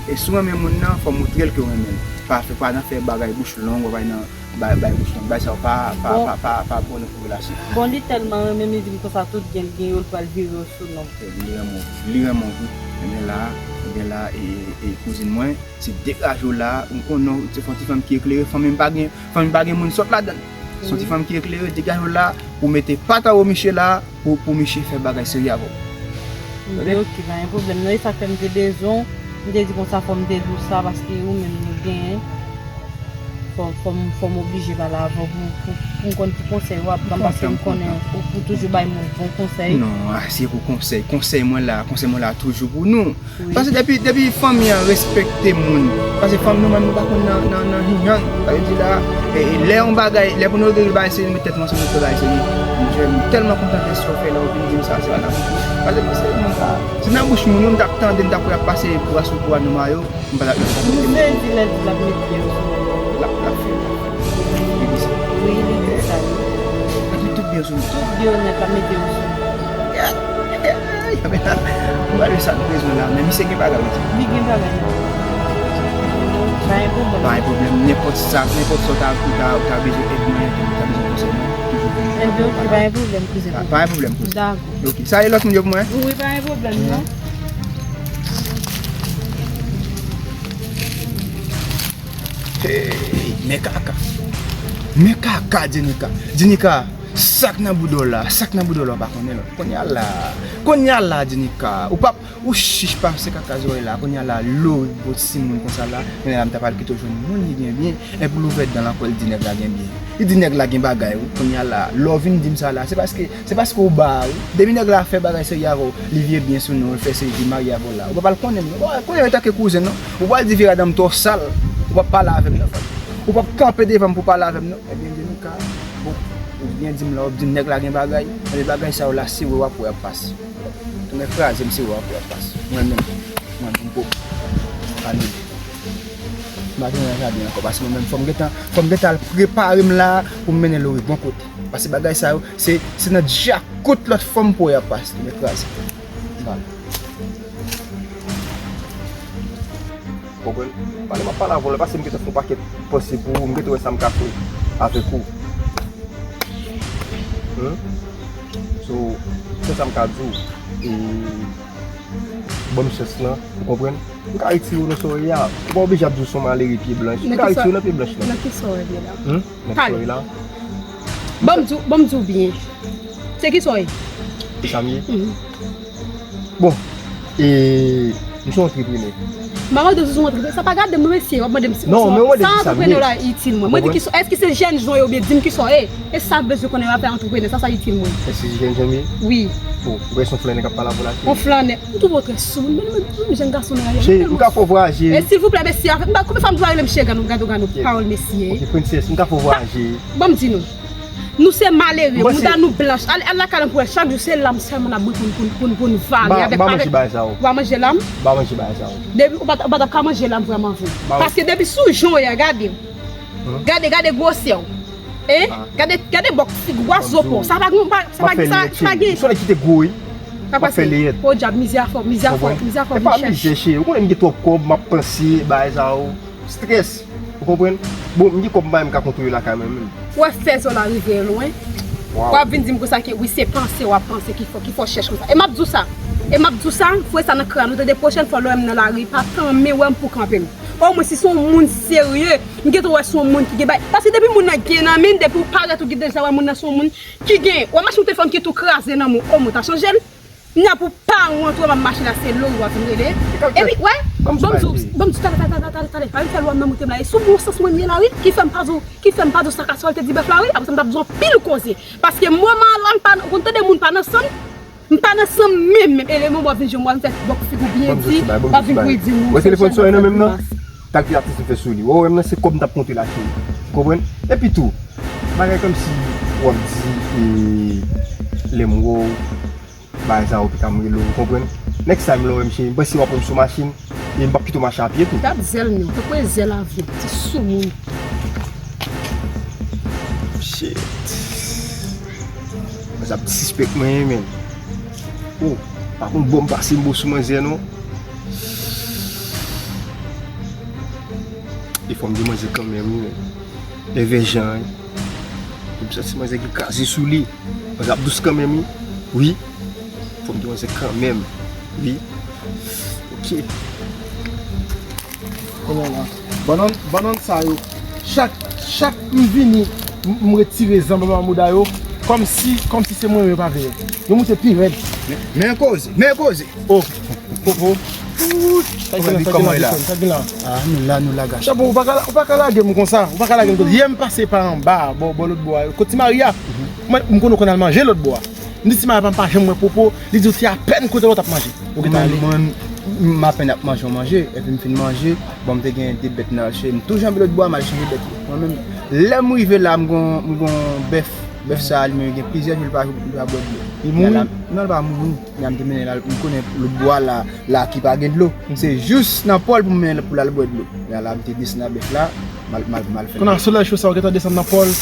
e si w renmen moun nan, fò w moutre l ke w renmen l. Pa fè, pa nan fè bagay bouch long, w pa nan bay, bay bouch long. Bagay sa yo pa, pa, pa, pa, pa bon pou relasyon. Bon, li tèlman renmen m, li di m konsa tout byen l gen yo, l pral vire yo sou non m. Li renmen w, li renmen w wi. Ebyen la, ebyen la, e, e, kouzin mwen, se degaje w la, m konnen w se yon ti fanm ki eklere, fanmi m pa gen, fanmi m pa gen moun sòt ladan l. Se yon ti fanm ki eklere, degaje w la, pou mete pat anwo miche la, pou, pou miche fè bagay serye avè w. M di, ok, pa gen pwoblèm. Non, e sa k fè m te bezwen w, m te di konsa fò m te di w sa, paske ou menm ou genyen. Fò, fò m, fò m oblije pale avè w pou, pou, pou m konn ki konsèy w ap ban m, paske m konnen ou, ou toujou bay moun bon konsèy. Non, a, se pou konsèy. Konsèy mwen la, konsèy mwen la toujou pou nou. Wi. Paske depi, depi fanmi an respekte moun, paske fanmi nou menm nou pa konn nan, nan, nan hinyang. Sa vle di la, e, e, lè yon bagay, lè pou nou regle bagay, se nou met tèt nou ansanm nou fè bagay serye. Monchè, m tèlman kontan de sa w fè la, ou vin di m sa, se pa nan bouch mwen. Paske se moun sa, se nan bouch moun, wi, m t ap tande, m t ap wè y ap pase bra sou bra nan mayo. M pa t ap, m pa t ap mete m. M sezi lè l di l ap met byen yo sou mwen. L ap, l ap fè, l ap fè. Li di sa. Wi, li di sa, wi. L ap met tout byen yo sou mwen. Tout byen yo nèt, l ap mete yo sou mwen. M ba li sa m bezwen la, men misye gen bagay, wi. Li gen bagay. Pa gen pwoblèm. Pa gen pwoblèm. Nenpòt sa, nenpòt sa w ta, w ta, w ta bezwen èd mwen, w ta bezwen konsèy mwen, toujou vini. Enben, ok, pa gen pwoblèm, kouzen. Pa, pa gen pwoblèm, kouzen. Dakò. Ok, salye lòt moun yo pou mwen. Wi, pa gen pwoblèm, non. Hey, men kaka. Men kaka, Djenika. Djenika, sa k nan bouda w la, sa k nan bouda w la, w pa konnen l. Kounye a la, kounye a la, Djenika. Ou p ap, ou chich pase kaka zòrèy la. Kounye a la, lori pou timoun konsa la. Kounye a la, m ta pral kite w jwenn moun ki gen byen. Epi l ouvè dan l ankò, l di nèg la gen byen. Li di nèg la gen bagay, wi. Kounye a la, lè w vin di m sa la, se paske, se paske w ba a, wi. Depi nèg la fè bagay serye avè w, li vye byen sou nou, li fè seri di marye avè w la. Ou pa pral konnen m, non. Ou pa konnen antanke kouzen, non. Ou pral di vye madanm twò sal, ou p ap pale avè m, non. Ou p ap kanpe devan m pou pale avè m, non. Ebyen, Djenika, bon, ou byen di m la, w ap di m nèg la gen bagay. Ebyen, bagay sa yo la, se wè w ap wè ap pase. Tounen kraze m, se wè w ap wè ap pase. Mwen menm, mwen menm, pou anile. M pa tounen nan jaden ankò, paske mwen menm, fò m gentan, fò m gentan al prepare m la pou m mennen Lori bon kote. Paske bagay sa yo, se, se nan djakout lòt fanm pou y ap pase, tounen kraze. Vwala. Konprann? Pale m ap pale avè w la, paske m gentan fè yon pakèt panse pou ou, m gentan wè sa m ka fè avèk ou. Hmm? So, se sa m ka di w. E, ban m chans lan, ou konprann? M ka retire w nan sa w ye a. Ou pa oblije ap di w se yon malere pye blanch. M ka retire w nan pye blanch lan. Nan ki sa w ye la? Hmm? Nan ki sa w ye la? Ban m di w, ban m di w byen. Se ki sa w ye? Ki sa m ye? Mhm. Bon, e, m se yon antreprenè. M pa mande w si w se yon antreprenè. Sa pa gade m non, mesye, w ap mande m si... Non, men w mande ki sa m ye. Sa antreprenè la itil mwen. Mwen di ki sa, èske se jèn jan yo byen di m ki sa w ye? E sa m bezwen konnen w ap fè antreprenè, sa, sa itil mwen. Èske se jèn jan m ye? Wi. Bon, ou wè se yon flannè k ap pale avè w la, cheri. Yon flannè. M twouve w trè soumoun, men, men, men jèn gason nan la. Cheri, m ka fè w vwayaje. E silvouplè, mesye, avèk, ba, konbyen fwa m di w ale m cheri, gade w, gade w, gade w, pawòl mesye. Ok, princess, m ka fè w vwayaje. Ban m di nou. Nou se malere, mouda nou blanch. Al, al lakay lan pou wè, chak jou se lam sèlman n ap bwè pou n, pou n, pou n, pou n vale avèk, avèk. Ba manje bagay sa yo. Ou pa manje lam? Ba manje bagay sa yo. Depi ou pa t, ou pa t ap ka manje lam vrèman vre. Paske depi sou jan w ye a, gade. Gade, gade gwosè w. E? Gade, gade bòk figi w, gwazo po. Sa pa gen, sa pa gen, sa pa gen. Ou se ki te gwo, wi. Sa pase. Podyab, mizè a fò, mizè a fò, mizè a fò, wi chèch. E pa mizè, cheri. Ou konnen m gen twòp kòb, m ap panse, bagay sa yo. Strès. Ou konprann? Bon, m gen kòb m pa menm ka kontwole lakay mwen menm. Ou wè fè zò la rive lwen. W ap vin di m konsa ke wi, se panse w ap panse ki fè, ki fè w chèch konsa. E m ap di w sa. E m ap di w sa, foure sa nan kràn ou, tande, pwochèn fwa lè w wè m nan lari, pa tanmen wè m pou kanpe m. Omwen si se yon moun serye, m gentan wè se yon moun ki gen bagay. Paske depi moun nan gen nan men, depi w parèt ou gen deja wè moun nan se yon moun ki gen. Wè machin telefòn ki tou kraze nan men w, omwen w ta chanje l. Kounya pou pa wont wè m ap mache la, se Lori w ap vin rele. Epi, wè, ban m di w, ban m di w, talè, talè, talè, talè, talè. Pa vin fè lwa m nan moute m la. E sou bon sans mwen m ye la, wi. Ki fè m pa di w, ki fè m pa di w sa kaswèl te di bèf la, wi. Apre sa, m t ap di w anpil koze. Paske moman an la, m pa, ou konn tande moun pa nan san m. M pa nan san m menm, menm. E lè mwen w ap vin jwenn mwen, w ap vin fè bòk figi w byen di, w ap vin kouri di moun. Wè telefòn sa w nan men m nan? Kalkilatris m fè sou li. Wè, wè m nan se kòb m t ap konte la, cheri. Ou konprann? Epi tou, bagay kòmsi w ap di, e, lè m wè w, bagay sa yo pita m rele w, ou konprann? Next time lè w wè m, cheri, m panse w ap wè m sou machin, e m p ap kite w mache a pye tou. Gad zèl men, tankou e zèl avyon, ti soumoun. Shit. Manzè ap disispèk mwen, men. Oh, pa konn bò m pase m bo sou manzè, non. E fò m di manzè kanmenm, wi, men. Evè jan, wi. M santi manzè ki kraze sou li. Manzè ap dous kanmenm, wi. Wi. Fò m di manzè kanmenm. Wi. Ok. Kounye a la. Bannann, bannann sa yo. Chak, chak m vini, m, m retire zanm anba mouda yo. Kòmsi, kòmsi se mwen yo pa vle. Yo moute pi rèd. Men, men koze, men koze. Oh, oh, oh. Ou wè li kòman la? Sa gen la. Ah, nou la, nou la, gason. Chapo, ou pa ka, ou pa ka lage m konsa. Ou pa ka lage m konsa. Yè m pase pa anba, bò, bò lòt bò a. Kot Ti Maria. Mwen, m konnen w konn al manje lòt bò a. M di Ti Maria pa m pa janm wè Popo. Li di w se apèn kote w t ap manje. Ou gentan ale. Mwen, mwen, m apèn ap manje yon manje. Epi m fin manje. Bon, m te gen de bèt nan alche. M tou janbe lòt bò a, m al chanje bèt yo. Mwen menm, lè m rive la, m gon, m gon bèf. Bèf sa a, li menm, gen plizyè jou, li pa, li pa bwè dlo. Li mouri? Non, li pa mouri. Men m te mennen l al, m konnen lòt bò a la, la ki pa gen dlo. Se jis nan pòl pou m mennen l pou l al bwè dlo. Men la, m te desann ak bèf la, m al, m al, m al fè l. Kounye a, solèy cho sa, ou gentan desann nan pòl?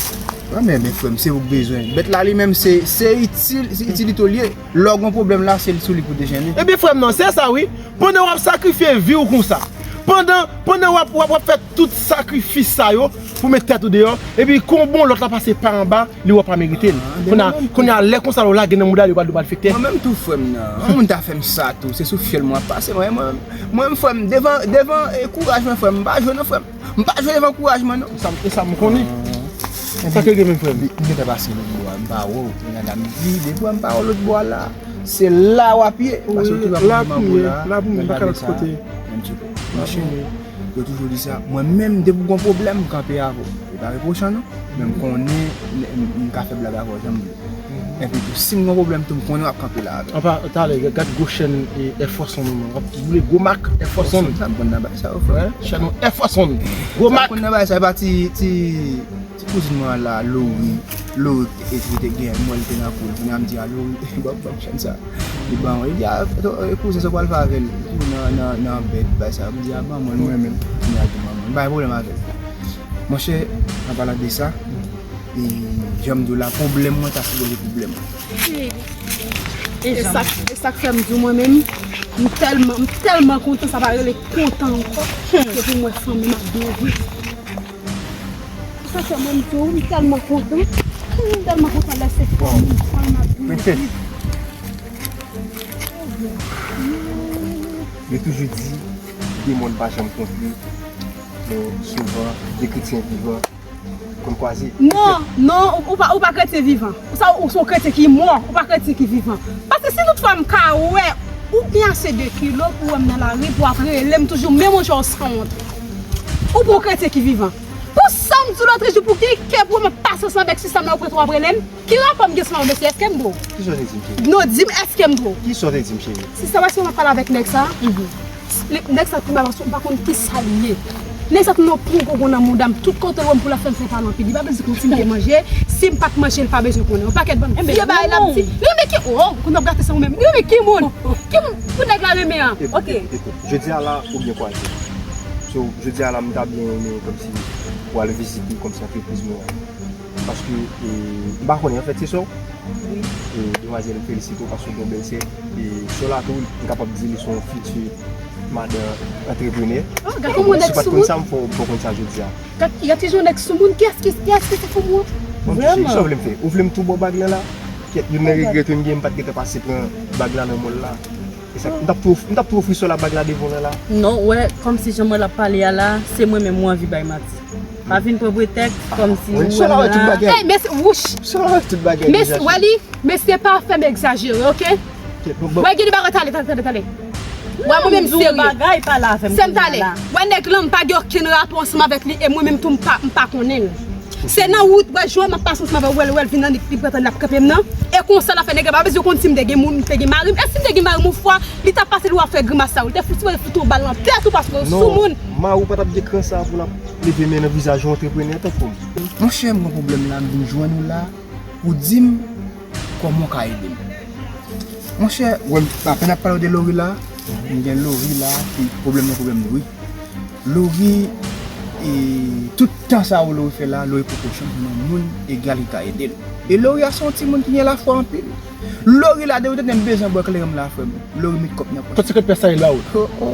Wi, men, men frè m, se ou k bezwen. Bèt la, li menm, se, se itil, se itilite w li ye. Lè w gon pwoblèm la, se sou li pou dejennen. Ebyen, frè m, non, se sa, wi. Pandan w ap sakrifye vi w konsa, pandan, pandan w ap, w ap, w ap fè tout sakrifis sa yo pou met tèt ou deyò, epi kon bon lòt la pase pa anba, li wè w pa merite l. Ah, kounye a, kounye a, lè konsa, lè w lage nan mouda li, yo pral di w malfektè. Mwen menm tou, frè m nan, yon moun ta fè m sa tou, se sou fyèl mwen ap pase, mwen, mwen, mwen, frè m, devan, devan, e, kouraj mwen, frè m, m pa jwe non, frè m. M pa jwe devan kouraj mwen, non. E sa, e sa m konnen. Sa ke gen menm, frè m? M gentan pase lòt bò a, m pa wè w. Kounye a la, m di, depi m pa wè w lòt bò a la, se la w ap ye. Paske w toujou ap di mango la, la pou m pa ka lòt kote. Menm ti kou. Monchè, yo toujou di sa. Mwen menm, depi w gon pwoblèm, m kanpe avè w. E pa repwochan, non. Men m konnen, m, m, m ka fè blag avè w jan m vle. Epi tou, si m gon pwoblèm tou, m konnen w ap kanpe la avè m. Anpa, talè, gad gwo chèn e Air Force One, w ap boule gwo mak Air Force One. Sa m konn nan bagay sa yo, frè. Wè, chèn Air Force One. Gwo mak. Sa m konn nan bagay sa, e pa ti, ti, ti kouzin mwen an la, Lori. Lori, e, ki te gen, mwen, li te nan kou. Kounye a m di a Lori, ban, ban m chèn sa. Li ban mwen. Li di, a, e, kouzen, sa w pral fè avè l? Li nan, nan, nan bèt, bagay sa. M di, a, ban mwen l mwen menm. Kounye a, li ban mwen l. M pa gen pwoblèm avè l. Monchè, an palan de sa, e, jan m di w la, pwoblèm mwen ta sipoze pwoblèm ou. E sa, e sa k fè m di w mwen menm, m tèlman, m tèlman kontan, sa pa rele kontan ankò, ke pou m wè fanmi m ap byen vre. E sa k fè mwen m di w, m tèlman kontan, m tèlman kontan lè se fanmi m, fanmi m ap byen vre. Yo toujou di, de mòn pa janm kontre, men souvan, de kretyen vivan konn kwaze. Non, non, ou, ou pa, ou pa kretyen vivan. Ou sa, ou se yon kretyen ki mò, ou pa kretyen ki vivan. Paske si toutfwa m ka wè, ou gen ase de kilo pou wè m nan lari, pou ap rele m toujou, menm yon jan w sanwont. Ou pa yon kretyen ki vivan. Pou sa m di w lòt jou, pou gen kè pou wè m ap pase ansanm avèk sistèm nan, ou prete w ap rele m. Ki rapò m gen ansanm avèk mesye? Èske m dwe w? Kisa w te di m, cheri? Non, di m, èske m dwe w? Kisa w te di m, cheri? Sista, w wè si w ap pale avèk nèg sa? Nèg sa ki ba m, m pa konn ki sa li ye. Nèg sa tounen yon pon gogo nan mouda m. Tout kote l wè m pou l ap fè m fè pale anpil. Li pa bezwen konn si m te manje. Si m pa t manje, li pa bezwen konnen. Yon pakèt bann vye bagay l ap di. Non, men ki, oh, kounye a w ap gate san ou menm. Non, men ki moun? Ki moun pou nèg la renmen an? Oke. Jodi a la, ou byen kwaze. So, jodi a la, m ta byen renmen kòmsi pou al vizite kòmsi antrepriz mwen an. Paske, e, m pa konnen, anfèt, se sè w. Wi. E, demwazèl, m felisite w paske w gen yon bèl sè. E, sè w la tou, m kapab di li se yon fiti madan antreprenè. Oh, gade kòman nèg sou moun. Si w pa t konn sa, m fè w, m fè w konn sa jodi a. Gade, gade ki jan nèg sou moun. Kiyès ki, kiyès ki se fanm ou an? Bon, cheri, sa w vle m fè? Ou vle m tou ba w bag lan la? Kèt, youn nan regrè ke m gen, m pa t gentan pase pran bag la nan mall la. E sa, m t ap tou, m t ap tou ofri sè w la bag la devan w la. Non, w wè, kòmsi jan mwen l ap pale a la, se mwen menm ou anvi bay manti. Pa vin pran pretèks kòmsi nou menm la. Ey, mesye, wouch. Mesye, wè li, mesye pa fè m egzajere, oke? Wè, gen de bagay, tale, tale, tale, tale. Wè, mwen menm serye. Sè m tale. Wè, nèg lan, m pa gen okenn rapò ansanm avèk li, e mwen menm tou, m pa, m pa konnen l. Se nan wout, wè, jan m ap pase ansanm avè l, wè l, wè l vin nan nik, li pretann l ap kanpe m nan. E konsa l ap fè, nèg la pa bezwen konn si m te gen moun, m te gen mari m. E si m te gen mari m yon fwa, li t ap pase, li w ap fè grimas sa yo. Li te fout, sipoze fout yon bal nan tèt ou paske w sou moun. Non, mari w pa t ap gen kran sa pou l ap leve men nan vizaj yon antreprenè tankou m. Monchè, m gen pwoblèm la, m vin jwenn ou la pou di m kòman w ka ede m. Monchè, wè m, apèn ap pale w de Lori la, m gen Lori la, ki pwoblèm nan pwoblèm Lori. Lori, e, tout tan sa yo Lori fè la, Lori poko janm jwenn yon moun egal ki ka ede l. E Lori a se yon timoun ki gen lafwa anpil. Lori la, depi w tande m bezwen bwè kleren m la, frè m. Lori met kòb nan pòch. Kot sekrè pè sa ye la ou? Oh, oh.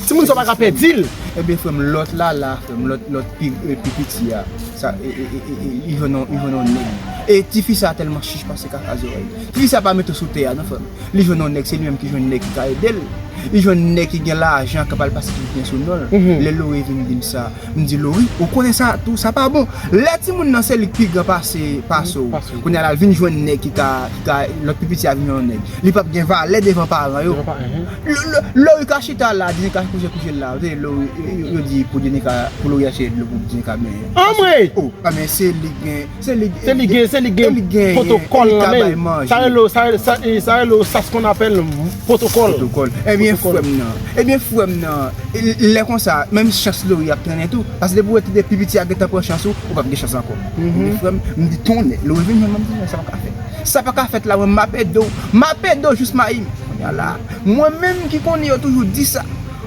Timoun sa w pa ka pèdi l. Ebyen, frè m, lòt la, la, frè m, lòt, lòt pi, e, pi piti a. Sa, e, e, e, e, e, li jwenn yon, li jwenn yon nèg. E tifi sa tèlman chich pase kaka zòrèy. Tifi sa pa mete w sou tè a, non, frè m. Li jwenn yon nèg, se li menm ki jwenn nèg ki ka ede l. Li jwenn nèg ki gen lajan k ap al pase tout byen sou non l. Mhm. Lè Lori vin di m sa, m di, Lori, ou konnen sa tou, sa pa bon. Lè timoun nan se li k pi gran pase, pase w. Pase w. Kounye a la, l vin jwenn nèg ki ka, ki ka, lòt pi piti a vin jwenn yon nèg. Li p ap gen valè devan paran yo. Devan pa-, mhm. L-, l-, Lori ka chita la, Djenika kouche, kouche la. Ou te Lori, yo, yo di pou Djenika, pou Lori achte dlo pou Djenika benyen. Anmwey! Oh, a men se li k gen, se li k, se li k gen, se li k gen pwotokòl nan men l. Sa rele, sa rele, sa, e, sa rele, sa se qu'on appelle pwotokòl. Pwotokòl. Ebyen, frè m nan. Ebyen, frè m nan. E, lè konsa, menm chans Lori ap trennen tou. Paske depi w wè te pi piti a gentan pran chans ou, ou p ap gen chans ankò. Mhm. Ebyen, frè m, m di tonnè, Lori vin jwenn mwen, m di, sa pa ka fèt. Sa pa ka fèt la, mwen, m ap ede w. M ap ede w jis mayi m. Kounye a la, mwen menm ki konnen yo toujou di sa.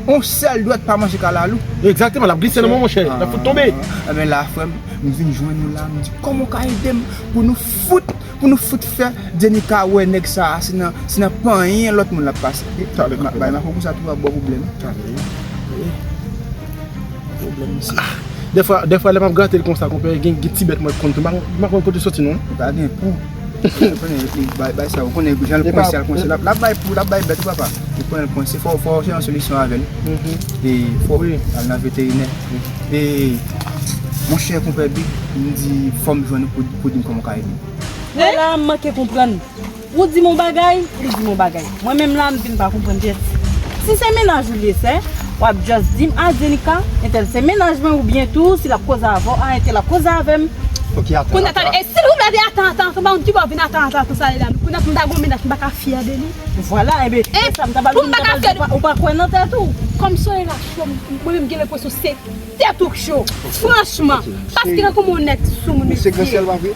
On sèl dwèt pa manje kalalou. Egzakteman, l ap glise nan men w, monchè. L ap fout tonbe. Ah, ebyen la, frè m, m vin jwenn ou la, m di, kòman w ka ede m pou nou fout, pou nou fout fè Djenika wè nèg sa a, se nan, se nan panyen lòt moun l ap pase. E, talè, ma, bay mafon konsa tou ap ba w pwoblèm. Talè. E, pwoblèm, mesye. Dèfwa, dèfwa, lè m ap grate l konsa, konpè, gen, gen ti bèt mwen konn tou, m pa, m pa konn kote soti, non. Li pa gen pou. Ou konnen, li bay, bay sa, ou konnen, jan l pwense, al pwense, l ap, l ap bay pou, l ap bay bèt, ou papa. Ou konnen l pwense, fò, fò w chèche yon solisyon avè l. Mhm. E fò w al nan veterinè. E, monchè, konpè Big, m di, fò m jwenn ou pou, pou di m kòman w ka ede m. Wè la, m manke konprann. Ou di m yon bagay, li di m yon bagay. Mwen menm la, m vin pa konprann pyès. Si se mennaj ou l ye, sè, w ap just di m, a, Djenika, entèl se mennaj mwen, oubyen tou, si l ap koze avè w, a, entèl ap koze avè m. Ok, atan, kounye a, atan, e si l vle di atan, atan, atan, ba moun ki bò vin atan, atan, atan, sa ye la. Kounye a, m ta gon mennaj, m pa ka fyè de li. Vwala, ebyen, e, se sa m ta ba l, pou m ta ba l, ou pa, ou pa kwè nan tèt ou. Kòm solèy la cho, mwen menm gen lenpresyon se tèt ou k cho. Franchman, paske nan kòman yon nèg sou moun, mesye. Se gran sè l, pa vre?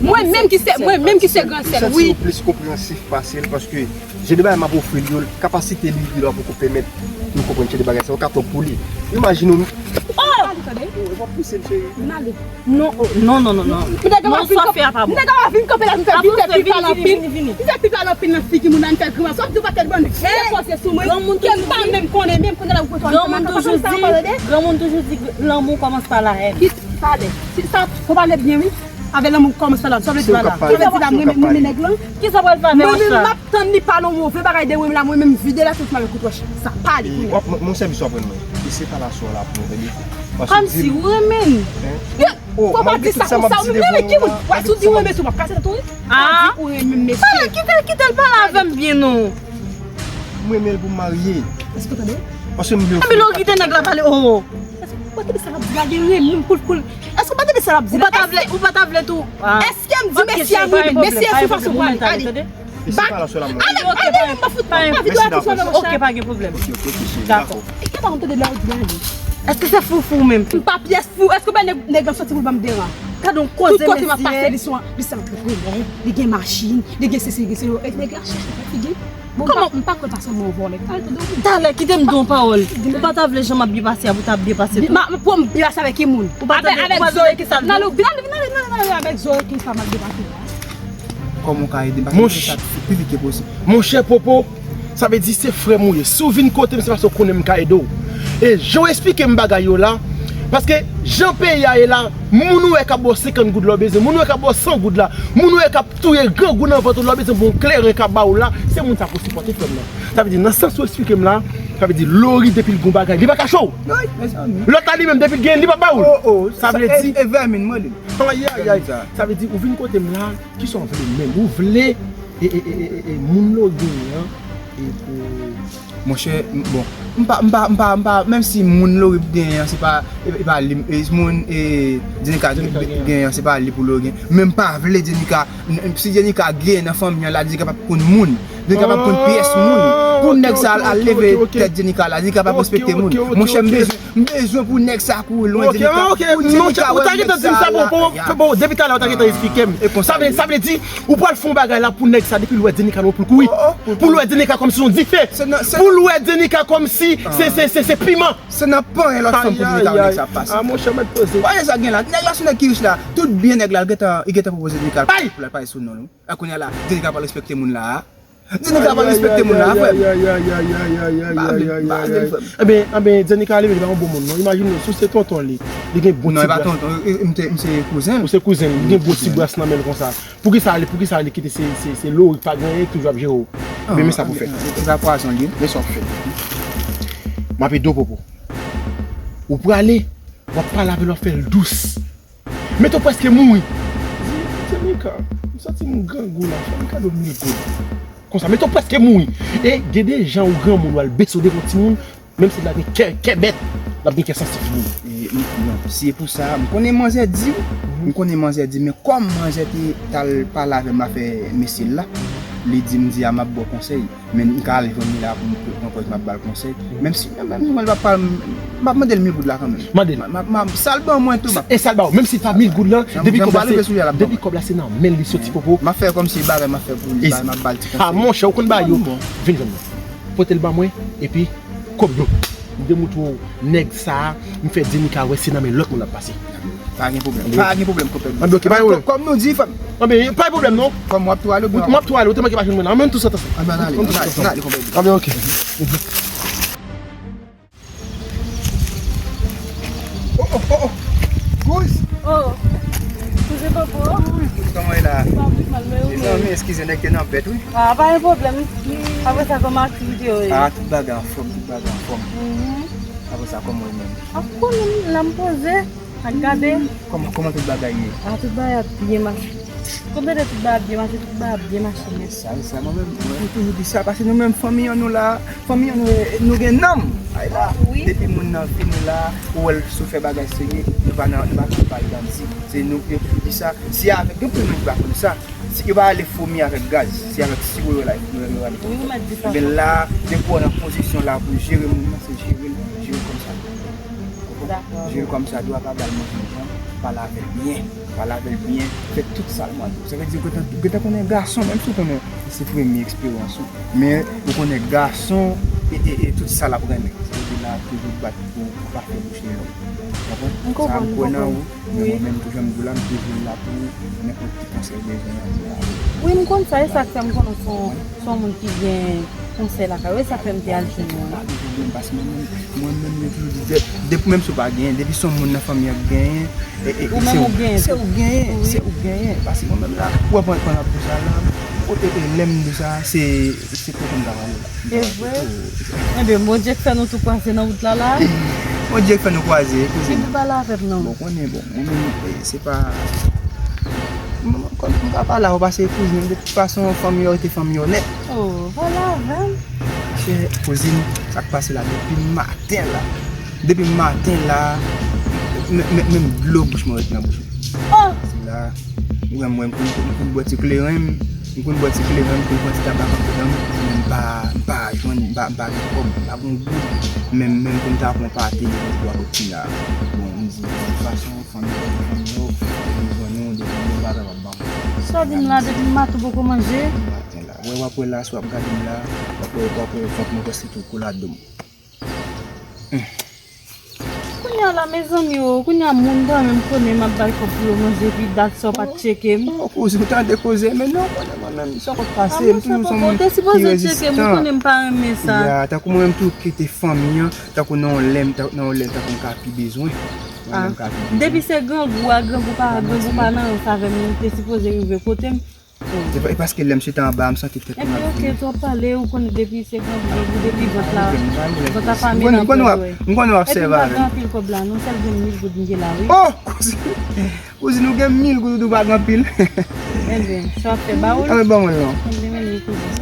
Mwen menm ki se, mwen menm ki se gran sè l, wi. Ou santi ou plis konpreyansif pase l, paske jan de bagay m ap ofri l yo, kapasite li, li la poko pèmèt nou konprann jan de bagay sa yo ka twòp pou li. Imajine w. Oh! Tande? Ou, ou ap pouse m, cheri. M ale. Non, oh, non, non, non, non. Non, sa w fè a pa bon. Nèg la vin kanpe la, vin fè, vin fè pi pale anpil. Vin fè pi pale anpil nan figi moun nan, vin fè grimas. W ap di w pa tèt bann vye koze sou mwen. Ke m pa menm konnen, menm konnen la ou konnen sa, granmoun toujou di, granmoun toujou di, lanmou kòmanse pa la haine. Ki pale? Si sa, fò pale byen, wi. Avè lanmou kòmanse pa la haine. Sa vle di la. Sa vle di la, mwen menm, mwen menm nèg lan. Kisa pral fè avè wòch la? Mwen menm, m ap tann li pale yon move bagay de mwen la, mwen menm vide la tout mwen kout wòch. Sa pale kounye a. Mwen, mwen sèvis w aprann mwen. E se pa la sou la pou mwen, tande. Kòmsi ou renmen l. Fò pa di sa konsa, ou menm renmen ki moun? Wè, si w di ou renmen sou, m ap kase tèt ou, wi. Fò pa di ou renmen mesye. Kite l, kite l pale avè m byen non. Mwen renmen l pou m marye. Èske w tande? Paske m vle. Epi lè w kite nèg la pale, oh. Èske w pa tande sa l ap di la, gen renmen m pou l, pou l. Èske w pa tande sa l ap di la? Ou pa ta vle, ou pa ta vle tou. Èske m di mesye a m renmen l? Mesye a sou fason pou ale. Ale. Bak. Ale, ale, m pa fout, m pa vin wè atis avè w. Ok, pa gen pwoblèm. Ok, ok, ok, cheri, dakò. E ki pa konn tande lè w di ale. Èske se foufou ou menm? M pa pyès fou. Èske w pa nèg, nèg lan soti pou l ban m deran? Gade yon koze mesye. Tout kote m ap pase, li se yon, li se yon antreprenè, li gen machin, li gen sesi, li gen sesi. E nèg la chèche fè figi. Bon, m pa, m pa kwè paske m yon vòlè. Talè, kite m di yon pawòl. Ou pa ta vle jan m ap byen pase a pou w ta byen pase tou? Pou m byen pase avèk ki moun? Ou pa tande, ou pa tande kisa l di? Vin ale, vin ale, vin ale, vin ale avèk zòrèy ki sa m ap byen pase la. Kòman w ka ede m? Paske m vle sa pi vit ke posib. Monchè Popo, sa vle di se frè m ou ye. Si w vin kote m, se paske w konnen m ka ede w. E jan w esplike m bagay yo la, paske jan peyi a ye la, moun ou wè k ap ba w senkant goud lè w bezwen, moun ou wè k ap ba w san goud la, moun ou wè k ap touye grangou nan vant ou lè w bezwen bon kleren k ap ba w la, se moun sa pou w sipòte frè m nan. Sa vle di, nan sans ou esplike m la, sa vle di, Lori depi l gon bagay, li pa ka cho w. Lòt la li menm, depi l genyen, li p ap ba w l. Sa vle di, e vèmin mwen li. Ayayay. Sa vle di, ou vin kote m la, kisa w vle menm? Ou vle e, e, e, e, e, e, moun Lori genyen an, e pou Monchè, m, bon, m pa, m pa, m pa, m pa, menm si moun Lori genyen an, se pa, e, e pa li, e, moun, e, Djenika genyen an, se pa li pou Lori gen. Men m pa vle Djenika, n, n, si Djenika genyen nan fanmi an la, Djenika p ap konn moun. Djenika p ap konn pyès moun. Pou nèg sa al, al leve tèt Djenika la, Djenika p ap respekte moun. Monchè, m bezwen M bezwen pou nèg sa kouri lwen Djenika. Pou Djenika wè nèg sa la. Depi talè ou ta gentan esplike m. Sa vle, sa vle di, ou pral fè yon bagay la pou nèg sa, depi l wè Djenika lwen pou l kouri. Pou l wè Djenika kòmsi yon dife. Pou l wè Djenika kòmsi se, se, se, se piman. Se nan panyen lòt fanm pou Djenika wè nèg sa ap pase. A monchè, mèt poze. Panyen sa gen la. Nèg la se nèg ki rich la. Tout byen nèg la, l gentan, li gentan pwopoze Djenika pou l al pale sou non l. A kounye a la, Djenika pral respekte moun la a. Djenika pa respekte moun la, frè m. Ebyen, ebyen, Djenika leve, li pa yon bon moun, non. Imajine w, si w se tonton li, li gen bon ti bras. Non, e pa tonton, e, e, m te, m se kouzen l. Ou se kouzen l, li gen bon ti bras nan men l konsa. Poukisa li, poukisa li kite se, se, se Lori k pa genyen, toujou ap jere w? Men, men sa pou w fè. E pa pwazon li ye. Men sa w ap fè. M ap ede w, Popo. Ou prale, w ap pale avè l, w ap fè l dous. Mete w prèske mouri. Di, Djenika, m santi m grangou la, fè m kado mil goud. Konsa, mete w prèske mouri. E gen de jan ou granmoun, w al bese w devan timoun, menm si l ap gen kè, kè bèt, l ap gen kè sansib pou ou. E, m, non, si e pou sa, m konnen manzè di, m konnen manzè di, men kòm manzè te, t al pale avè m afè mesye l la, li di m di a m ap ba w konsèy. Men m ka al jwenn li la pou m pran pòz m ap ba l konsèy. Menm si, menm, menm si mwen li p ap pale, m ap mande l mil goud la kanmenm. Mande l. M ap, m ap, m ap, sa l ban mwen tou, m ap. E sa l ba w, menm si pa mil goud lan, depi kòb la se, depi kòb la se nan men l li soti, Popo. M ap fè kòmsi bagay m ap fè pou li, bagay m ap ba l ti konsèy. A monchè, ou konn bagay yo. Vin jwenn mwen. Pote l ba mwen, epi kòb yo. M demoutre w nèg sa a, m fè Djenika wè se nan men lòt moun l ap pase. Pa gen pwoblèm. Pa gen pwoblèm, konpè. Anben, ok, pa gen pwoblèm. Kòm nou di, frè m. Anben, pa gen pwoblèm, non. Kòm w ap tou ale, oubyen w ap tou ale, ou te manke pa jwenn mwen la. Anben, nou tou sot ansanm. Anben, ann ale, ann ale, konpè. Anben, ok. Oh, oh, oh, oh. Gouz. Oh. Kouzen Popo. Wi, Gouz, kòman w ye la? Pa plis mal, men ou menm? Mezanmi, eskize, nèg te nan bèt, wi. A, pa gen pwoblèm. Apre sa, kòman aktivite yo ye? A, tout bagay anfòm, tout bagay anfòm. Mhm. Apre sa, kòman w ye menm? Ap konnen m la, m poze. Ak gade. Kòman, kòman tout bagay ye? A, tout bagay ap byen mache. Konpè, tout bagay ap byen mache, tout bagay ap byen mache nèt. Sa, sa, mwen menm, mwen toujou di sa, paske nou menm fanmi an nou la, fanmi an nou, nou gen nanm. Ay la, depi moun nan vini la, ou wè l sou fè bagay serye, nou pa nan, nou pa konn pale bandi. Se nou ki toujou di sa, se avèk, gen anpil moun ki pa konn sa. Si yo pa rele fomi avèk gaz, se avèk siwo yo la, yo rele fomi. Wi, ou mèt di sa. Men la, depi w nan pozisyon la pou jere moun nan, se jere l, jere l kòmsadwa. Dakò. Jere l kòmsadwa, pa ba l manje jan, pale avè l byen, pale avè l byen, fè tout sa l mande w. Sa vle di, ou gentan, ou gentan konnen gason, menm si w konnen se premye eksperyans ou, men ou konnen gason, e, e, e tout sa l ap renmen. Sa vle di la, toujou bat pou, pou pa fè bouch li long. M konprann, m kwè nan ou, men mwen menm, tou jan m di w la, m te vle la pou ou, nenpòt ti konsèy ou bezwen, m la. Wi, m konn sa, e sa k fè m konnen w se yon, se yon moun ki gen konsèy lakay ou, e sa k fè m te al jwenn ou an. Paske mwen menm, mwen menm, yo toujou di, depi, menm si w pa genyen, depi se yon moun nan fanmi an k genyen, e, e, ou menm ou genyen, se ou genyen, se ou genyen. Paske mwen menm la, ou wè pandan, pandan ap di sa la, e, e, lè m di sa, se, se kote m ta prale la. E vre? Enben, Bondye k fè nou tou kwaze nan wout la la. Bondye k fè nou kwaze, kouzin. Epi pale avè m non. Bon, konnen, bon, mwen menm, e, se pa, m, m, m ka pale avè w paske kouzin, de tout fason, fanmi yo rete fanmi yo nèt. Oh, pale avè m. Chè kouzin, sa k pase la depi maten la. Depi maten la, men, men, menm dlo bouch mwen ret nan bouch mwen. Oh! Se la, ou wè mwen, m konn, m konn bwè ti kleren m, m konn bwè ti kleren m, m konn pran ti tabak andedan m, men m pa, m pa jwenn, m pa, m pa gen kòb, m pa gen goud, men, men m konn ta pran pate, m pran roti la. Bon, m di, de tout fason, fanmi yo, fanmi yo, depi m jwenn nou, depi m pa kapab ban m. Sa w di m la, depi maten w poko manje? Maten la. Wè, w ap wè la, si w ap gade m la, w ap wè, w ap wè vant mwen prèske tou kou ladan m. Kounye a la, mezanmi o, kounye a moun pa menm konnen m ap bay kòb pou yo manje, epi dat sa w pa t tcheke m. Oh, kouzin, ou tande koze, men non, konnen mwen menm, sa w konn pase, m toujou se yon moun ki rezistan. Ou te sipoze tcheke m, ou konnen m pa renmen sa. Ya, tankou mwen menm tou kite fanmi an, tankou nan yon lè, nan yon lè, tankou m ka pi bezwen. Nan yon lè m ka pi bezwen. Depi se grangou a, grangou pa, grangou pa nan rans avè m, ou te sipoze rive kote m. E pa, e paske lè m sot anba a, m santi tèt mwen ap vini. Epi, ok, twòp pale, ou konnen depi se grangou, grangou, depi vant la, vant la pa menm nan pwèt, wi. M konnen w ap sèvi avè m. Epi m pa gen anpil kòb la, non, sèl gen mil goud m gen la, wi. Oh! Kouzin, kouzin, ou gen mil goud, ou pa gen anpil. Enben, sa w ap fè, ba ou l? Anben, ban mwen l non. Enben, men li, kouzin.